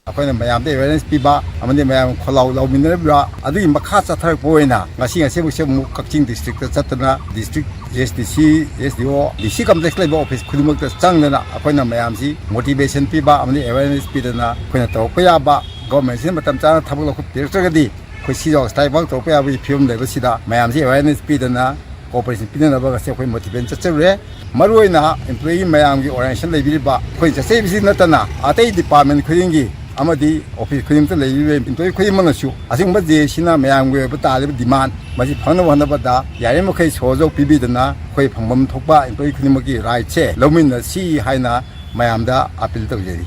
ꯑꯩꯈꯣꯏꯅ ꯃꯌꯥꯝꯗ ꯑꯦꯋꯦꯔꯅꯦꯁ ꯄꯤꯕ ꯑꯃꯗꯤ ꯃꯌꯥꯝ ꯈꯣꯜꯂꯥꯎ ꯂꯥꯎꯃꯤꯟꯅꯔꯤꯕ ꯑꯗꯨꯒꯤ ꯃꯈꯥ ꯆꯠꯊꯔꯛꯄ ꯑꯣꯏꯅ ꯉꯁꯤ, ꯉꯁꯤꯃꯛꯁꯦ ꯑꯃꯨꯛ ꯀꯛꯆꯤꯡ ꯗꯤꯁꯇ꯭ꯔꯤꯛꯇ ꯆꯠꯇꯅ district S D C, S D O, D C complex ꯂꯩꯕ ꯑꯣꯐꯤꯁ ꯈꯨꯗꯤꯡꯃꯛꯇ ꯆꯪꯗꯅ ꯑꯩꯈꯣꯏꯅ ꯃꯌꯥꯝꯁꯤ ꯃꯣꯇꯤꯚꯦꯁꯟ ꯄꯤꯕ ꯑꯃꯗꯤ ꯑꯦꯋꯦꯔꯅꯦꯁ ꯄꯤꯗꯅ ꯑꯩꯈꯣꯏꯅ ꯇꯧꯔꯛꯄ ꯌꯥꯕ, ꯒꯣꯔꯃꯦꯟꯁꯤꯅ ꯃꯇꯝ ꯆꯥꯅ ꯊꯕꯛ ꯂꯧꯈꯠꯄꯤꯔꯛꯇ꯭ꯔꯒꯗꯤ ꯑꯩꯈꯣꯏ ꯁꯤꯖꯥꯎ ꯁ꯭ꯇ꯭ꯔꯥꯏꯛ ꯐꯥꯎ ꯇꯧꯔꯛꯄ ꯌꯥꯕꯒꯤ ꯐꯤꯕꯝ ꯂꯩꯕꯁꯤꯗ ꯃꯌꯥꯝꯁꯤ ꯑꯦꯋꯦꯔꯅꯦꯁ ꯄꯤꯗꯅ ꯀꯣꯑꯣꯄꯔꯦꯁꯟ ꯄꯤꯅꯅꯕ ꯉꯁꯤ ꯑꯩꯈꯣꯏ ꯃꯣꯇꯤꯚꯦꯁꯟ ꯆꯠꯆꯔꯨꯔꯦ꯫ ꯃꯔꯨꯑꯣꯏꯅ ꯑꯦꯝꯄ꯭ꯂꯣꯌꯤ ꯃꯌꯥꯝꯒꯤ ꯑꯣꯔꯒꯅꯥꯏꯖꯦꯁꯟ ꯂꯩꯕꯤꯔꯤꯕ ꯑꯩꯈꯣꯏ ꯆꯠꯆꯔꯤꯕꯁꯤ ꯅꯠꯇꯅ ꯑꯇꯩ ꯗꯤꯄꯥꯔꯠꯃꯦꯟ ꯈꯨꯗꯤꯡꯒꯤ ꯑꯃꯗꯤ ꯑꯣꯐꯤꯁ ꯈꯨꯗꯤꯡꯃꯛꯇ ꯂꯩꯔꯤꯕ ꯏꯝꯄ꯭ꯂꯣꯌꯤ ꯈꯨꯗꯤꯡꯃꯛꯅꯁꯨ ꯑꯁꯤꯒꯨꯝꯕ ꯖꯦ ꯑꯦ ꯁꯤꯅ ꯃꯌꯥꯝꯒꯤ ꯑꯣꯏꯕ ꯇꯥꯔꯤꯕ ꯗꯤꯃꯥꯟ ꯃꯁꯤ ꯐꯪꯅꯕ ꯍꯣꯠꯅꯕꯗ ꯌꯥꯔꯤꯕꯃꯈꯩ ꯁꯍꯣꯖꯣꯒ ꯄꯤꯕꯤꯗꯅ ꯑꯩꯈꯣꯏ ꯐꯪꯐꯝ ꯊꯣꯛꯄ ꯏꯝꯄ꯭ꯂꯣꯌꯤ ꯈꯨꯗꯤꯡꯃꯛꯀꯤ ꯔꯥꯏꯠꯁꯦ ꯂꯧꯃꯤꯟꯅꯁꯤ ꯍꯥꯏꯅ ꯃꯌꯥꯝꯗ ꯑꯥꯄꯤꯜ ꯇꯧꯖꯔꯤ꯫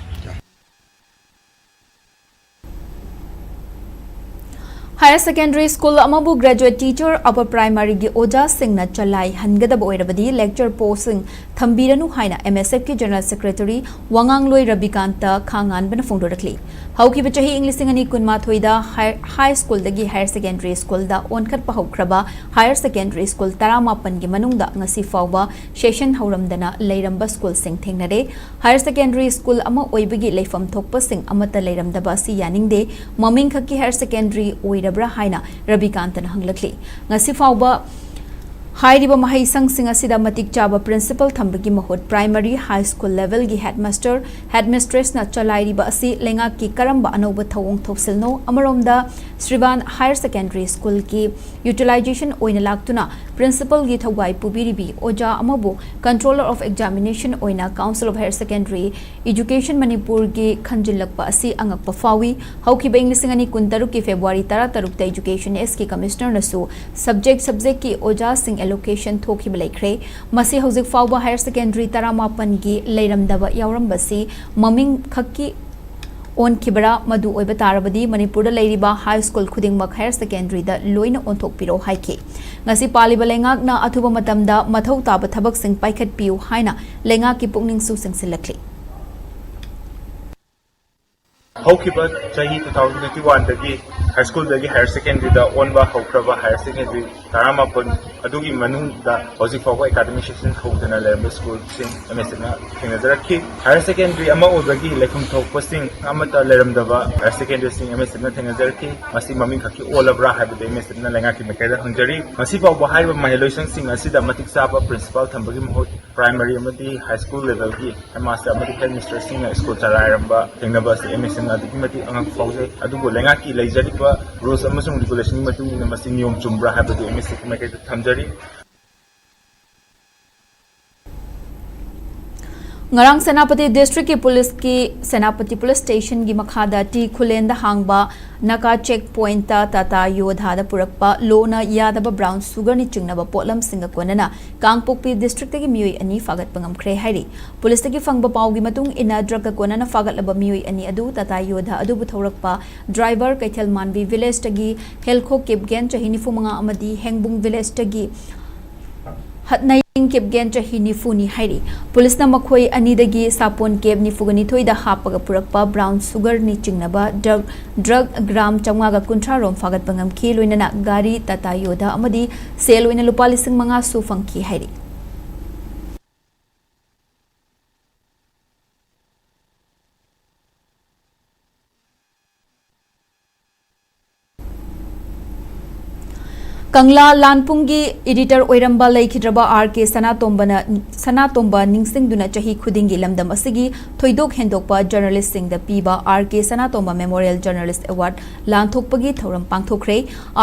ꯍꯥꯌꯔ ꯁꯦꯀꯦꯟꯗꯔꯤ ꯁ꯭ꯀꯨꯜ ꯑꯃꯕꯨ ꯒ꯭ꯔꯦꯖꯨꯑꯦꯠ ꯇꯤꯆꯔ ꯑꯄꯔ ꯄ꯭ꯔꯥꯏꯃꯥꯔꯤꯒꯤ ꯑꯣꯖꯥꯁꯤꯡꯅ ꯆꯂꯥꯏꯍꯟꯒꯗꯕ ꯑꯣꯏꯔꯕꯗꯤ ꯂꯦꯛꯆꯔ ꯄꯣꯁꯁꯤꯡ ꯊꯝꯕꯤꯔꯅꯨ ꯍꯥꯏꯅ ꯑꯦꯝ ꯑꯦꯁ ꯑꯦꯐꯀꯤ ꯖꯦꯅꯔꯦꯜ ꯁꯦꯀ꯭ꯔꯦꯇꯔꯤ ꯋꯥꯉꯥꯡꯂꯣꯏ ꯔꯕꯤꯀꯥꯟꯇ ꯈꯥꯉꯥꯟꯕꯅ ꯐꯣꯡꯗꯣꯔꯛꯂꯤ꯫ ꯍꯧꯈꯤꯕ ꯆꯍꯤ ꯏꯪ ꯂꯤꯁꯤꯡ ꯑꯅꯤ ꯀꯨꯟꯃꯥꯊꯣꯏꯗ ꯍꯥꯏ ꯍꯥꯏ ꯁ꯭ꯀꯨꯜꯗꯒꯤ ꯍꯥꯌꯔ ꯁꯦꯀꯦꯟꯗꯔꯤ ꯁ꯭ꯀꯨꯜꯗ ꯑꯣꯟꯈꯠꯄ ꯍꯧꯈ꯭ꯔꯕ ꯍꯥꯌꯔ ꯁꯦꯀꯦꯟꯗꯔꯤ ꯁ꯭ꯀꯨꯜ ꯇꯔꯥꯃꯥꯄꯟꯒꯤ ꯃꯅꯨꯡꯗ ꯉꯁꯤ ꯐꯥꯎꯕ ꯁꯦꯁꯟ ꯍꯧꯔꯝꯗꯅ ꯂꯩꯔꯝꯕ ꯁ꯭ꯀꯨꯜꯁꯤꯡ ꯊꯦꯡꯅꯔꯦ꯫ ꯍꯥꯌꯔ ꯁꯦꯀꯦꯟꯗꯔꯤ ꯁ꯭ꯀꯨꯜ ꯑꯃ ꯑꯣꯏꯕꯒꯤ ꯂꯩꯐꯝ ꯊꯣꯛꯄꯁꯤꯡ ꯑꯃꯠꯇ ꯂꯩꯔꯝꯗꯕ ꯑꯁꯤ ꯌꯥꯅꯤꯡꯗꯦ꯫ ꯃꯃꯤꯡꯈꯛꯀꯤ ꯍꯥꯌꯔ ꯁꯦꯀꯦꯟꯗꯔꯤ ꯑꯣꯏꯔꯕ꯭ꯔꯥ ꯍꯥꯏꯅ ꯔꯕꯤꯀꯥꯟꯇꯅ ꯍꯪꯂꯛꯂꯤ꯫ ꯉꯁꯤ ꯐꯥꯎꯕ ꯍꯥꯏꯔꯤꯕ ꯃꯍꯩꯁꯪꯁꯤꯡ ꯑꯁꯤꯗ ꯃꯇꯤꯛ ꯆꯥꯕ ꯄ꯭ꯔꯤꯟꯁꯤꯄꯜ ꯊꯝꯕꯒꯤ ꯃꯍꯨꯠ ꯄ꯭ꯔꯥꯏꯃꯔꯤ, ꯍꯥꯏ ꯁ꯭ꯀꯨꯜ ꯂꯦꯚꯦꯜꯒꯤ ꯍꯦꯗꯃꯥꯁꯇꯔ, ꯍꯦꯗꯃꯤꯁꯇ꯭ꯔꯦꯁꯅ ꯆꯂꯥꯏꯔꯤꯕ ꯑꯁꯤ ꯂꯩꯉꯥꯛꯀꯤ ꯀꯔꯝꯕ ꯑꯅꯧꯕ ꯊꯧꯑꯣꯡ ꯊꯧꯁꯤꯜꯅꯣ? ꯑꯃꯔꯣꯝꯗ ꯁ꯭ꯔꯤꯕꯥꯟ ꯍꯥꯌꯔ ꯁꯦꯀꯦꯟꯗꯔꯤ ꯁ꯭ꯀꯨꯜꯒꯤ ꯌꯨꯇꯤꯂꯥꯏꯖꯦꯁꯟ ꯑꯣꯏꯅ ꯂꯥꯛꯇꯨꯅ ꯄ꯭ꯔꯤꯟꯁꯤꯄꯜꯒꯤ ꯊꯧꯒꯥꯏ ꯄꯨꯕꯤꯔꯤꯕꯤ ꯑꯣꯖꯥ ꯑꯃꯕꯨ Controller of Examination ꯑꯣꯏꯅ Council of Higher Secondary Education ꯃꯅꯤꯄꯨꯔꯒꯤ ꯈꯟꯖꯤꯜꯂꯛꯄ ꯑꯁꯤ ꯑꯉꯛꯄ ꯐꯥꯎꯏ꯫ ꯍꯧꯈꯤꯕ ꯏꯪ ꯂꯤꯁꯤꯡ ꯑꯅꯤ ꯀꯨꯟꯇꯔꯨꯛꯀꯤ ꯐꯦꯕ꯭ꯔꯨꯋꯥꯔꯤ ꯇꯔꯥꯇꯔꯨꯛꯇ Education Sꯀꯤ ꯀꯃꯤꯁꯅꯔꯅꯁꯨ ꯁꯕꯖꯦꯛ ꯁꯕꯖꯦꯛꯀꯤ ꯑꯣꯖꯥꯁꯤꯡ ꯑꯦꯂꯣꯀꯦꯁꯟ ꯊꯣꯛꯈꯤꯕ ꯂꯩꯈ꯭ꯔꯦ꯫ ꯃꯁꯤ ꯍꯧꯖꯤꯛ ꯐꯥꯎꯕ ꯍꯥꯌꯔ ꯁꯦꯀꯦꯟꯗꯔꯤ ꯇꯔꯥꯃꯥꯄꯟꯒꯤ ꯂꯩꯔꯝꯗꯕ ꯌꯥꯎꯔꯝꯕꯁꯤ ꯃꯃꯤꯡ ꯈꯛꯀꯤ ꯑꯣꯟꯈꯤꯕꯔꯥ? ꯃꯗꯨ ꯑꯣꯏꯕ ꯇꯥꯔꯕꯗꯤ ꯃꯅꯤꯄꯨꯔꯗ ꯂꯩꯔꯤꯕ ꯍꯥꯏ ꯁ꯭ꯀꯨꯜ ꯈꯨꯗꯤꯡꯃꯛ ꯍꯥꯌꯔ ꯁꯦꯀꯦꯟꯗꯔꯤꯗ ꯂꯣꯏꯅ ꯑꯣꯟꯊꯣꯛꯄꯤꯔꯣ ꯍꯥꯏꯈꯤ꯫ ꯉꯁꯤ ꯄꯥꯜꯂꯤꯕ ꯂꯩꯉꯥꯛꯅ ꯑꯊꯨꯕ ꯃꯇꯝꯗ ꯃꯊꯧ ꯇꯥꯕ ꯊꯕꯛꯁꯤꯡ ꯄꯥꯏꯈꯠꯄꯤꯌꯨ ꯍꯥꯏꯅ ꯂꯩꯉꯥꯛꯀꯤ ꯄꯨꯛꯅꯤꯡꯁꯨ ꯆꯤꯡꯁꯤꯜꯂꯛꯂꯤ꯫ ꯍꯧꯈꯤꯕ ꯆꯍꯤ two thousand twenty one ꯗꯒꯤ ꯍꯥꯏ ꯁ꯭ꯀꯨꯜꯗꯒꯤ ꯍꯥꯌꯔ ꯁꯦꯀꯦꯟꯗꯔꯤꯗ ꯑꯣꯟꯕ ꯍꯧꯈ꯭ꯔꯕ ꯍꯥꯌꯔ ꯁꯦꯀꯦꯟꯗꯔꯤ ꯇꯔꯥꯃꯥꯄꯟ ꯑꯗꯨꯒꯤ ꯃꯅꯨꯡꯗ ꯍꯧꯖꯤꯛ ꯐꯥꯎꯕ ꯑꯦꯀꯥꯗꯃꯤꯛ ꯁꯦꯁꯟ ꯍꯧꯗꯅ ꯂꯩꯔꯝꯕ ꯁ꯭ꯀꯨꯜꯁꯤꯡ ꯑꯦꯝ ꯑꯦꯁ ꯑꯦꯐꯅ ꯊꯦꯡꯅꯖꯔꯛꯈꯤ꯫ ꯍꯥꯌꯔ ꯁꯦꯀꯦꯟꯗꯔꯤ ꯑꯃ ꯑꯣꯏꯕꯒꯤ ꯂꯩꯐꯝ ꯊꯣꯛꯄꯁꯤꯡ ꯑꯃꯠꯇ ꯂꯩꯔꯝꯗꯕ ꯍꯥꯌꯔ ꯁꯦꯀꯦꯟꯗꯔꯤꯁꯤꯡ ꯑꯦꯝ ꯑꯦꯁ ꯑꯦꯐꯅ ꯊꯦꯡꯅꯖꯔꯛꯈꯤ꯫ ꯃꯁꯤ ꯃꯃꯤꯡ ꯈꯛꯀꯤ ꯑꯣꯜꯂꯕ꯭ꯔꯥ ꯍꯥꯏꯕꯗꯨ ꯑꯦꯝ ꯑꯦꯁ ꯑꯦꯐꯅ ꯂꯩꯉꯥꯛꯀꯤ ꯃꯥꯏꯀꯩꯗ ꯍꯪꯖꯔꯤ꯫ ꯉꯁꯤ ꯐꯥꯎꯕ ꯍꯥꯏꯔꯤꯕ ꯃꯍꯩꯂꯣꯏꯁꯪꯁꯤꯡ ꯑꯁꯤꯗ ꯃꯇꯤꯛ ꯆꯥꯕ ꯄ꯭ꯔꯤꯟꯁꯤꯄꯥꯜ ꯊꯝꯕꯒꯤ ꯃꯍꯨꯠ ꯄ꯭ꯔꯥꯏꯃꯔꯤ ꯑꯃꯗꯤ ꯍꯥꯏ ꯁ꯭ꯀꯨꯜ ꯂꯦꯚꯦꯜꯒꯤ ꯍꯦꯗꯃꯥꯁꯇꯔ ꯑꯃꯗꯤ ꯍꯦꯗꯃꯤꯁꯇ꯭ꯔꯦꯁꯁꯤꯡꯅ ꯁ꯭ꯀꯨꯜ ꯆꯂꯥꯏꯔꯝꯕ ꯊꯦꯡꯅꯕ ꯑꯁꯤ ꯑꯦꯝ ꯑꯦꯁ ꯑꯦꯐꯅ ꯑꯗꯨꯛꯀꯤ ꯃꯇꯤꯛ ꯑꯉꯛꯄ ꯐꯥꯎꯖꯩ꯫ ꯑꯗꯨꯕꯨ ꯂꯩꯉꯥꯛꯀꯤ ꯂꯩꯖꯔꯤꯕ ꯔꯨꯜꯁ ꯑꯃꯁꯨꯡ ꯔꯤꯒꯨꯂꯦꯁꯟꯒꯤ ꯃꯇꯨꯡ ꯏꯟꯅ ꯃꯁꯤ ꯅꯤꯌꯣꯝ ꯆꯨꯝꯕ꯭ꯔꯥ ꯍꯥꯏꯕꯗꯨ ꯑꯦꯝ ꯑꯦꯁ ꯑꯦꯐꯀꯤ ꯃꯥꯏꯀꯩꯗ ꯊꯝꯖꯔꯤ꯫ ꯉꯔꯥꯡ ꯁꯦꯅꯥꯄꯇꯤ ꯗꯤꯁꯇ꯭ꯔꯤꯛꯀꯤ ꯄꯨꯂꯤꯁꯀꯤ ꯁꯦꯅꯥꯄꯇꯤ ꯄꯨꯂꯤꯁ ꯁ꯭ꯇꯦꯁꯟꯒꯤ ꯃꯈꯥꯗ ꯇꯤ ꯈꯨꯂꯦꯟꯗ ꯍꯥꯡꯕ ꯅꯥꯀꯥ ꯆꯦꯛ ꯄꯣꯏꯟꯠꯇ ꯇꯥꯇꯥ ꯌꯣꯙꯥꯗ ꯄꯨꯔꯛꯄ ꯂꯣꯅ ꯌꯥꯗꯕ ꯕ꯭ꯔꯥꯎꯟ ꯁꯨꯒꯔꯅꯤ ꯆꯤꯡꯅꯕ ꯄꯣꯠꯂꯝꯁꯤꯡꯒ ꯀꯣꯟꯅꯅ ꯀꯥꯡꯄꯣꯛꯄꯤ ꯗꯤꯁꯇ꯭ꯔꯤꯛꯇꯒꯤ ꯃꯤꯑꯣꯏ ꯑꯅꯤ ꯐꯥꯒꯠꯄ ꯉꯝꯈ꯭ꯔꯦ ꯍꯥꯏꯔꯤ꯫ ꯄꯨꯂꯤꯁꯇꯒꯤ ꯐꯪꯕ ꯄꯥꯎꯒꯤ ꯃꯇꯨꯡ ꯏꯟꯅ, ꯗ꯭ꯔꯒꯀ ꯀꯣꯟꯅꯅ ꯐꯥꯒꯠꯂꯕ ꯃꯤꯑꯣꯏ ꯑꯅꯤ ꯑꯗꯨ ꯇꯥꯇꯥ ꯌꯣꯙꯥ ꯑꯗꯨꯕꯨ ꯊꯧꯔꯛꯄ ꯗ꯭ꯔꯥꯏꯚꯔ ꯀꯩꯊꯦꯜ ꯃꯥꯟꯕꯤ ꯚꯤꯂꯦꯖꯇꯒꯤ ꯍꯦꯜꯈꯣ ꯀꯤꯞꯒꯦꯟ, ꯆꯍꯤ ꯅꯤꯐꯨ ꯃꯉꯥ, ꯑꯃꯗꯤ ꯍꯦꯡꯕꯨꯡ ꯚꯤꯂꯦꯖꯇꯒꯤ ꯍꯠꯅꯌꯤꯡ ꯀꯤꯞꯒꯦꯟ, ꯆꯍꯤ ꯅꯤꯐꯨꯅꯤ ꯍꯥꯏꯔꯤ꯫ ꯄꯨꯂꯤꯁꯅ ꯃꯈꯣꯏ ꯑꯅꯤꯗꯒꯤ ꯁꯥꯄꯣꯟ ꯀꯦꯞ ꯅꯤꯐꯨꯒ ꯅꯤꯊꯣꯏꯗ ꯍꯥꯞꯄꯒ ꯄꯨꯔꯛꯄ ꯕ꯭ꯔꯥꯎꯟ ꯁꯨꯒꯔꯅꯤ ꯆꯤꯡꯅꯕ ꯗ꯭ꯔꯒ, ꯗ꯭ꯔꯒ ꯒ꯭ꯔꯥꯝ ꯆꯥꯝꯃꯉꯥꯒ ꯀꯨꯟꯊ꯭ꯔꯥ ꯔꯣꯝ ꯐꯥꯒꯠꯄ ꯉꯝꯈꯤ꯫ ꯂꯣꯏꯅꯅ ꯒꯥꯔꯤ ꯇꯥꯇꯥ ꯌꯣꯙꯥ ꯑꯃꯗꯤ ꯁꯦꯜ ꯑꯣꯏꯅ ꯂꯨꯄꯥ ꯂꯤꯁꯤꯡ ꯃꯉꯥꯁꯨ ꯐꯪꯈꯤ ꯍꯥꯏꯔꯤ꯫ ꯀꯪꯂꯥ ꯂꯥꯟꯄꯨꯡꯒꯤ ꯏꯗꯤꯇꯔ ꯑꯣꯏꯔꯝꯕ ꯂꯩꯈꯤꯗ꯭ꯔꯕ ꯑꯥꯔ ꯀꯦ ꯁꯅꯥꯇꯣꯝꯕꯅ, ꯁꯅꯥꯇꯣꯝꯕ ꯅꯤꯡꯁꯤꯡꯗꯨꯅ ꯆꯍꯤ ꯈꯨꯗꯤꯡꯒꯤ ꯂꯝꯗꯝ ꯑꯁꯤꯒꯤ ꯊꯣꯏꯗꯣꯛ ꯍꯦꯟꯗꯣꯛꯄ ꯖꯔꯅꯦꯂꯤꯁꯁꯤꯡꯗ ꯄꯤꯕ ꯑꯥꯔ ꯀꯦ ꯁꯅꯥꯇꯣꯝꯕ ꯃꯦꯃꯣꯔꯤꯌꯦꯜ ꯖꯔꯅꯦꯂꯤꯁ ꯑꯦꯋꯥꯔꯗ ꯂꯥꯟꯊꯣꯛꯄꯒꯤ ꯊꯧꯔꯝ ꯄꯥꯡꯊꯣꯛꯈ꯭ꯔꯦ꯫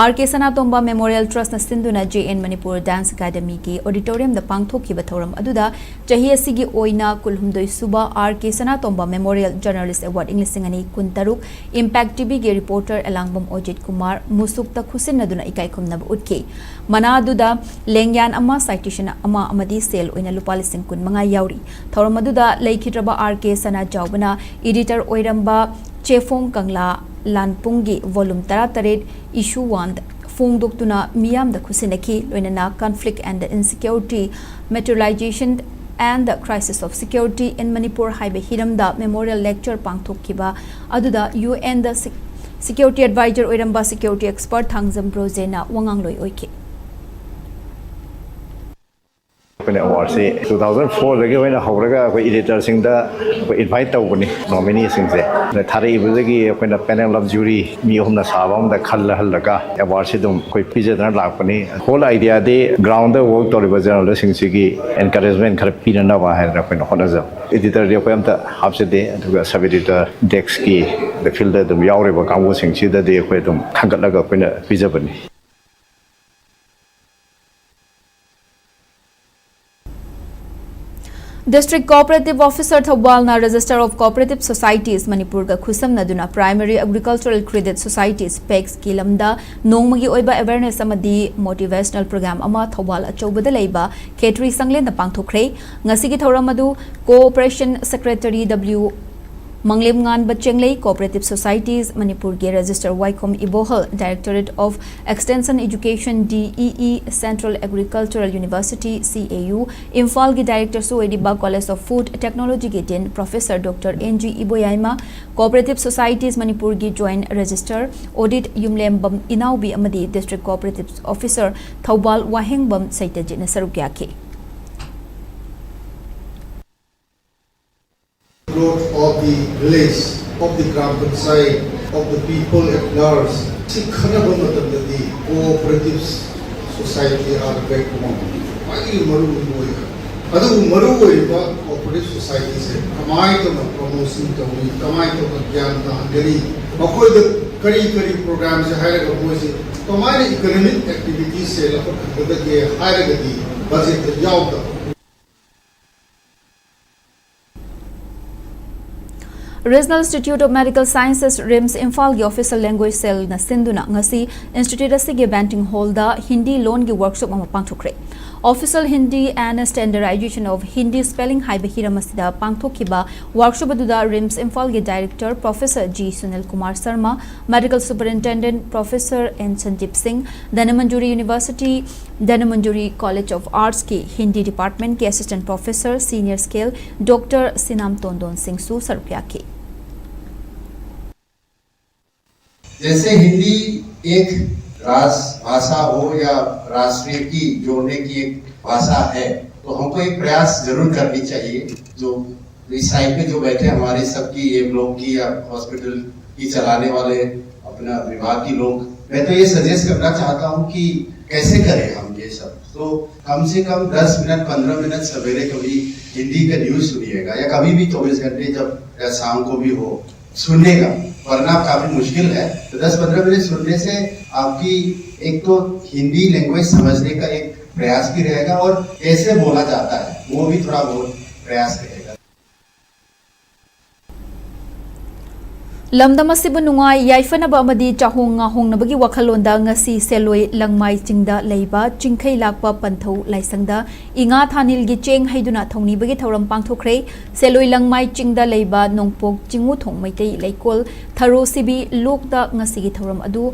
ꯑꯥꯔ ꯀꯦ ꯁꯅꯥꯇꯣꯝꯕ ꯃꯦꯃꯣꯔꯤꯌꯦꯜ ꯇ꯭ꯔꯁꯅ ꯁꯤꯟꯗꯨꯅ ꯖꯦ ꯑꯦꯟ ꯃꯅꯤꯄꯨꯔ ꯗꯥꯟꯁ ꯑꯦꯀꯥꯗꯃꯤꯒꯤ ꯑꯣꯗꯤꯇꯣꯔꯤꯌꯝꯗ ꯄꯥꯡꯊꯣꯛꯈꯤꯕ ꯊꯧꯔꯝ ꯑꯗꯨꯗ ꯆꯍꯤ ꯑꯁꯤꯒꯤ ꯑꯣꯏꯅ ꯀꯨꯟꯍꯨꯝꯗꯣꯏ ꯁꯨꯕ ꯑꯥꯔ ꯀꯦ ꯁꯅꯥꯇꯣꯝꯕ ꯃꯦꯃꯣꯔꯤꯌꯦꯜ ꯖꯔꯅꯦꯂꯤꯁ ꯑꯦꯋꯥꯔꯗ ꯏꯪ ꯂꯤꯁꯤꯡ ꯑꯅꯤ ꯀꯨꯟꯇꯔꯨꯛ ꯏꯝꯄꯦꯛ ꯇꯤꯚꯤꯒꯤ ꯔꯤꯄꯣꯔꯇꯔ ꯑꯦꯂꯥꯡꯕꯝ ꯑꯣꯖꯤꯠ ꯀꯨꯃꯥꯔ ꯃꯨꯁꯨꯛꯇ ꯈꯨꯠꯁꯤꯟꯅꯗꯨꯅ ꯏꯀꯥꯏ ꯈꯨꯝꯅꯕ ꯎꯠꯈꯤ꯫ ꯃꯅꯥ ꯑꯗꯨꯗ ꯂꯦꯡꯌꯥꯟ ꯑꯃ, ꯁꯥꯏꯇꯦꯁꯟ ꯑꯃ ꯑꯃꯗꯤ ꯁꯦꯜ ꯑꯣꯏꯅ ꯂꯨꯄꯥ ꯂꯤꯁꯤꯡ ꯀꯨꯟꯃꯉꯥ ꯌꯥꯎꯔꯤ꯫ ꯊꯧꯔꯝ ꯑꯗꯨꯗ ꯂꯩꯈꯤꯗ꯭ꯔꯕ ꯑꯥꯔ ꯀꯦ ꯁꯅꯥꯖꯥꯎꯕꯅ ꯏꯗꯤꯇꯔ ꯑꯣꯏꯔꯝꯕ ꯆꯦꯐꯣꯡ ꯀꯪꯂꯥ ꯂꯥꯟꯄꯨꯡꯒꯤ volume ꯇꯔꯥꯇꯔꯦꯠ, issue one ꯐꯣꯡꯗꯣꯛꯇꯨꯅ ꯃꯤꯌꯥꯝꯗ ꯈꯨꯠꯁꯤꯟꯅꯈꯤ꯫ ꯂꯣꯏꯅꯅ Conflict and Insecurity, Materialization and the Crisis of Security in Manipur ꯍꯥꯏꯕ ꯍꯤꯔꯝꯗ ꯃꯦꯃꯣꯔꯤꯌꯦꯜ ꯂꯦꯛꯆꯔ ꯄꯥꯡꯊꯣꯛꯈꯤꯕ ꯑꯗꯨꯗ ꯌꯨ ꯑꯦꯟꯗ ꯁꯤ-, ꯁꯤꯀ꯭ꯌꯨꯔꯤꯇꯤ ꯑꯦꯗꯚꯥꯏꯖꯔ ꯑꯣꯏꯔꯝꯕ ꯁꯤꯀ꯭ꯌꯨꯔꯤꯇꯤ ꯑꯦꯛꯁꯄꯔꯠ ꯊꯥꯡꯖꯝ ꯕ꯭ꯔꯣꯖꯦꯅ ꯋꯥꯉꯥꯡꯂꯣꯏ ꯑꯣꯏꯈꯤ꯫ ꯑꯩꯈꯣꯏꯅ ꯑꯦꯋꯥꯔꯗꯁꯤ ꯇꯨ ꯊꯥꯎꯖꯟ ꯐꯣꯔꯗꯒꯤ ꯑꯣꯏꯅ ꯍꯧꯔꯒ ꯑꯩꯈꯣꯏ ꯏꯗꯤꯇꯔꯁꯤꯡꯗ ꯑꯩꯈꯣꯏ ꯏꯟꯚꯥꯏꯠ ꯇꯧꯕꯅꯤ, ꯅꯣꯃꯤꯅꯤꯁꯤꯡꯁꯦ꯫ ꯑꯗ ꯊꯥꯔꯛꯏꯕꯗꯒꯤ ꯑꯩꯈꯣꯏꯅ ꯄꯦꯅꯦꯜ ꯑꯣꯐ ꯖꯨꯔꯤ ꯃꯤ ꯑꯍꯨꯝꯅ ꯁꯥꯕ ꯑꯃꯗ ꯈꯜꯂꯍꯜꯂꯒ ꯑꯦꯋꯥꯔꯗꯁꯤ ꯑꯗꯨꯝ ꯑꯩꯈꯣꯏ ꯄꯤꯖꯗꯅ ꯂꯥꯛꯄꯅꯤ꯫ ꯍꯣꯜ ꯑꯥꯏꯗꯤꯌꯥꯗꯤ ꯒ꯭ꯔꯥꯎꯟꯗ ꯋꯔꯛ ꯇꯧꯔꯤꯕ ꯖꯔꯅꯦꯂꯤꯁꯁꯤꯡꯁꯤꯒꯤ ꯑꯦꯟꯀꯔꯦꯖꯃꯦꯟ ꯈꯔ ꯄꯤꯅꯅꯕ ꯍꯥꯏꯗꯅ ꯑꯩꯈꯣꯏꯅ ꯍꯣꯠꯅꯖꯕ꯫ ꯏꯗꯤꯇꯔꯗꯤ ꯑꯩꯈꯣꯏ ꯑꯝꯇ ꯍꯥꯞꯆꯗꯦ, ꯑꯗꯨꯒ ꯁꯕ ꯏꯗꯤꯇꯔ, ꯗꯦꯁꯛꯀꯤ, ꯐꯤꯜꯗ ꯑꯗꯨꯝ ꯌꯥꯎꯔꯤꯕ ꯀꯥꯡꯕꯨꯁꯤꯡꯁꯤꯗꯗꯤ ꯑꯩꯈꯣꯏ ꯑꯗꯨꯝ ꯈꯟꯒꯠꯂꯒ ꯑꯩꯈꯣꯏꯅ ꯄꯤꯖꯕꯅꯤ꯫ District Cooperative Officer ꯊꯧꯕꯥꯜꯅ Register of Cooperative Societies ꯃꯅꯤꯄꯨꯔꯒ ꯈꯨꯠꯁꯝꯅꯗꯨꯅ Primary Agricultural Credit Societies, ꯄꯦꯛꯁꯀꯤ ꯂꯝꯗ ꯅꯣꯡꯃꯒꯤ ꯑꯣꯏꯕ awareness ꯑꯃꯗꯤ motivational program ꯑꯃ ꯊꯧꯕꯥꯜ ꯑꯆꯧꯕꯗ ꯂꯩꯕ ꯈꯦꯇ꯭ꯔꯤ ꯁꯪꯂꯦꯟꯗ ꯄꯥꯡꯊꯣꯛꯈ꯭ꯔꯦ꯫ ꯉꯁꯤꯒꯤ ꯊꯧꯔꯝ ꯑꯗꯨ Cooperation Secretary W ꯃꯪꯂꯦꯝꯉꯥꯟꯕ ꯆꯦꯡꯂꯩ, Cooperative Societies ꯃꯅꯤꯄꯨꯔꯒꯤ Registrar ꯋꯥꯏꯈꯣꯝ ꯏꯕꯣꯍꯜ, Directorate of Extension Education, D E E, Central Agricultural University, C A U, ꯏꯝꯐꯥꯜꯒꯤ Directorꯁꯨ ꯑꯣꯏꯔꯤꯕ College of Food Technologyꯒꯤ Dean Professor Doctor N G Iboyaima, Cooperative Societies ꯃꯅꯤꯄꯨꯔꯒꯤ Joint Registrar, Audit ꯌꯨꯝꯂꯦꯝꯕꯝ ꯏꯅꯥꯎꯕꯤ ꯑꯃꯗꯤ District Cooperative Officer Thoubal ꯋꯥꯍꯦꯡꯕꯝ ꯁꯩꯇꯖꯤꯠꯅ ꯁꯔꯨꯛ ꯌꯥꯈꯤ꯫ Growth of the village, of the Gram Panchayat, of the people at large ꯁꯤ ꯈꯟꯅꯕ ꯃꯇꯝꯗꯗꯤ cooperatives society are backbone, ꯈ꯭ꯋꯥꯏꯗꯒꯤ ꯃꯔꯨ ꯑꯣꯏꯕ꯫ ꯑꯗꯨꯕꯨ ꯃꯔꯨ ꯑꯣꯏꯔꯤꯕ cooperative societyꯁꯦ ꯀꯃꯥꯏꯅ ꯇꯧꯅ promotion ꯇꯧꯅꯤ, ꯀꯃꯥꯏꯅ ꯇꯧꯅ ꯒ꯭ꯌꯥꯟ ꯇꯥꯍꯟꯒꯅꯤ, ꯃꯈꯣꯏꯗ ꯀꯔꯤ ꯀꯔꯤ programꯁꯦ ꯍꯥꯏꯔꯒ ꯃꯣꯏꯁꯦ ꯀꯃꯥꯏꯅ economic activitiesꯁꯦ ꯂꯧꯈꯠꯍꯟꯒꯗꯒꯦ ꯍꯥꯏꯔꯒꯗꯤ budgetꯇ ꯌꯥꯎꯗꯕ꯫ Regional Institute of Medical Sciences, RIMS, ꯏꯝꯐꯥꯜꯒꯤ Official Language Cellꯅ ꯁꯤꯟꯗꯨꯅ ꯉꯁꯤ institute ꯑꯁꯤꯒꯤ banquet hallꯗ ꯍꯤꯟꯗꯤ ꯂꯣꯟꯒꯤ workshop ꯑꯃ ꯄꯥꯡꯊꯣꯛꯈ꯭ꯔꯦ꯫ Official Hindi and Standardization of Hindi Spelling ꯍꯥꯏꯕ ꯍꯤꯔꯝ ꯑꯁꯤꯗ ꯄꯥꯡꯊꯣꯛꯈꯤꯕ workshop ꯑꯗꯨꯗ RIMS ꯏꯝꯐꯥꯜꯒꯤ Director Professor G Sunil Kumar Sharma, Medical Superintendent Professor N ꯁꯟꯖꯤꯞ ꯁꯤꯡ, Dhanamanjuri University, Dhanamanjuri College of Artsꯀꯤ Hindi Departmentꯀꯤ Assistant Professor Senior Scale Doctor ꯁꯤꯅꯥꯝ ꯇꯣꯟꯗꯣꯟ ꯁꯤꯡꯁꯨ ꯁꯔꯨꯛ ꯌꯥꯈꯤ꯫ जैसे हिंदी एक राजभाषा हो या राष्ट्रीय की जोड़ने की एक भाषा है, तो हमको एक प्रयास जरूर करनी चाहिए। जो इस साइड पे जो बैठे हमारे सबकी, ये ब्लॉक की या हॉस्पिटल की चलाने वाले अपना विभाग की लोग, मैं तो ये सजेस्ट करना चाहता हूँ कि कैसे करें हम ये सब। तो कम से कम दस मिनट, पंद्रह मिनट सवेरे कभी हिंदी का न्यूज सुनिएगा, या कभी भी चौबीस घंटे जब, या शाम को भी हो, सुनने का। पढ़ना काफी मुश्किल है, तो दस पंद्रह मिनट सुनने से आपकी एक तो हिंदी लैंग्वेज समझने का एक प्रयास भी रहेगा और कैसे बोला जाता है वो भी थोड़ा बहुत प्रयास रहेगा। ꯂꯝꯗꯝ ꯑꯁꯤꯕꯨ ꯅꯨꯡꯉꯥꯏ ꯌꯥꯏꯐꯅꯕ ꯑꯃꯗꯤ ꯆꯥꯍꯣꯡ ꯉꯥꯍꯣꯡꯅꯕꯒꯤ ꯋꯥꯈꯜꯂꯣꯟꯗ ꯉꯁꯤ ꯁꯦꯂꯣꯏ ꯂꯪꯃꯥꯏ ꯆꯤꯡꯗ ꯂꯩꯕ ꯆꯤꯡꯈꯩ ꯂꯥꯛꯄ ꯄꯟꯊꯧ ꯂꯥꯏꯁꯪꯗ ꯏꯉꯥ ꯊꯥꯅꯤꯜꯒꯤ ꯆꯦꯡ ꯍꯩꯗꯨꯅ ꯊꯧꯅꯤꯕꯒꯤ ꯊꯧꯔꯝ ꯄꯥꯡꯊꯣꯛꯈ꯭ꯔꯦ꯫ ꯁꯦꯂꯣꯏ ꯂꯪꯃꯥꯏ ꯆꯤꯡꯗ ꯂꯩꯕ ꯅꯣꯡꯄꯣꯛ ꯆꯤꯡꯉꯨꯊꯣꯡ ꯃꯩꯇꯩ ꯂꯩꯀꯣꯜ ꯊꯔꯣ ꯁꯤꯕꯤ ꯂꯣꯛꯇ ꯉꯁꯤꯒꯤ ꯊꯧꯔꯝ ꯑꯗꯨ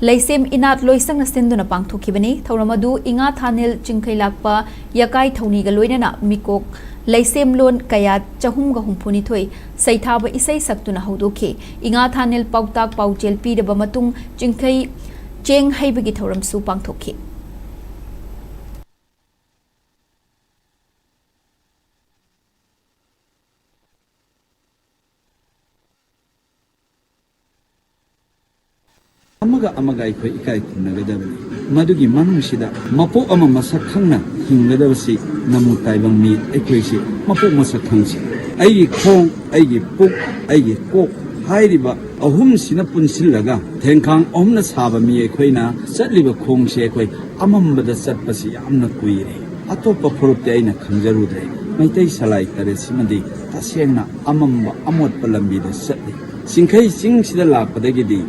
ꯂꯩꯁꯦꯝ ꯏꯅꯥꯠ ꯂꯣꯏꯁꯪꯅ ꯁꯤꯟꯗꯨꯅ ꯄꯥꯡꯊꯣꯛꯈꯤꯕꯅꯤ꯫ ꯊꯧꯔꯝ ꯑꯗꯨ ꯏꯉꯥ ꯊꯥꯅꯤꯜ ꯆꯤꯡꯈꯩ ꯂꯥꯛꯄ ꯌꯥꯀꯥꯏ ꯊꯧꯅꯤꯒ ꯂꯣꯏꯅꯅ ꯃꯤꯀꯣꯛ ꯂꯩꯁꯦꯝꯂꯣꯟ ꯀꯌꯥ ꯆꯍꯨꯝꯒ ꯍꯨꯝꯐꯨꯅꯤꯊꯣꯏ ꯁꯩꯊꯥꯕ ꯏꯁꯩ ꯁꯛꯇꯨꯅ ꯍꯧꯗꯣꯛꯈꯤ꯫ ꯏꯉꯥ ꯊꯥꯅꯤꯜ ꯄꯥꯎꯇꯥꯛ ꯄꯥꯎꯖꯦꯜ ꯄꯤꯔꯕ ꯃꯇꯨꯡ ꯆꯤꯡꯈꯩ ꯆꯦꯡ ꯍꯩꯕꯒꯤ ꯊꯧꯔꯝꯁꯨ ꯄꯥꯡꯊꯣꯛꯈꯤ꯫ ꯑꯃꯒ ꯑꯃꯒ ꯑꯩꯈꯣꯏ ꯏꯀꯥꯏ ꯈꯨꯝꯅꯒꯗꯕꯅꯤ꯫ ꯃꯗꯨꯒꯤ ꯃꯅꯨꯡꯁꯤꯗ ꯃꯄꯣꯛ ꯑꯃ ꯃꯁꯛ ꯈꯪꯅ ꯍꯤꯡꯒꯗꯕꯁꯤ ꯅꯃꯨ ꯇꯥꯏꯕꯪ ꯃꯤ ꯑꯩꯈꯣꯏꯁꯤ ꯃꯄꯣꯛ ꯃꯁꯛ ꯈꯪꯁꯤ꯫ ꯑꯩꯒꯤ ꯈꯣꯡ, ꯑꯩꯒꯤ ꯄꯨꯛ, ꯑꯩꯒꯤ ꯀꯣꯛ ꯍꯥꯏꯔꯤꯕ ꯑꯍꯨꯝꯁꯤꯅ ꯄꯨꯟꯁꯤꯜꯂꯒ ꯊꯦꯡꯈꯥꯡ ꯑꯍꯨꯝꯅ ꯁꯥꯕ ꯃꯤ ꯑꯩꯈꯣꯏꯅ ꯆꯠꯂꯤꯕ ꯈꯣꯡꯁꯦ ꯑꯩꯈꯣꯏ ꯑꯃꯝꯕꯗ ꯆꯠꯄꯁꯤ ꯌꯥꯝꯅ ꯀꯨꯏꯔꯦ꯫ ꯑꯇꯣꯞꯄ ꯐꯨꯔꯨꯞꯇꯤ ꯑꯩꯅ ꯈꯪꯖꯔꯨꯗ꯭ꯔꯦ꯫ ꯃꯩꯇꯩ ꯁꯂꯥꯏ ꯇꯔꯦꯠꯁꯤꯃꯗꯤ ꯇꯁꯦꯡꯅ ꯑꯃꯝꯕ ꯑꯃꯣꯠꯄ ꯂꯝꯕꯤꯗ ꯆꯠꯂꯤ꯫ ꯆꯤꯡꯈꯩ ꯆꯤꯡꯁꯤꯗ ꯂꯥꯛꯄꯗꯒꯤꯗꯤ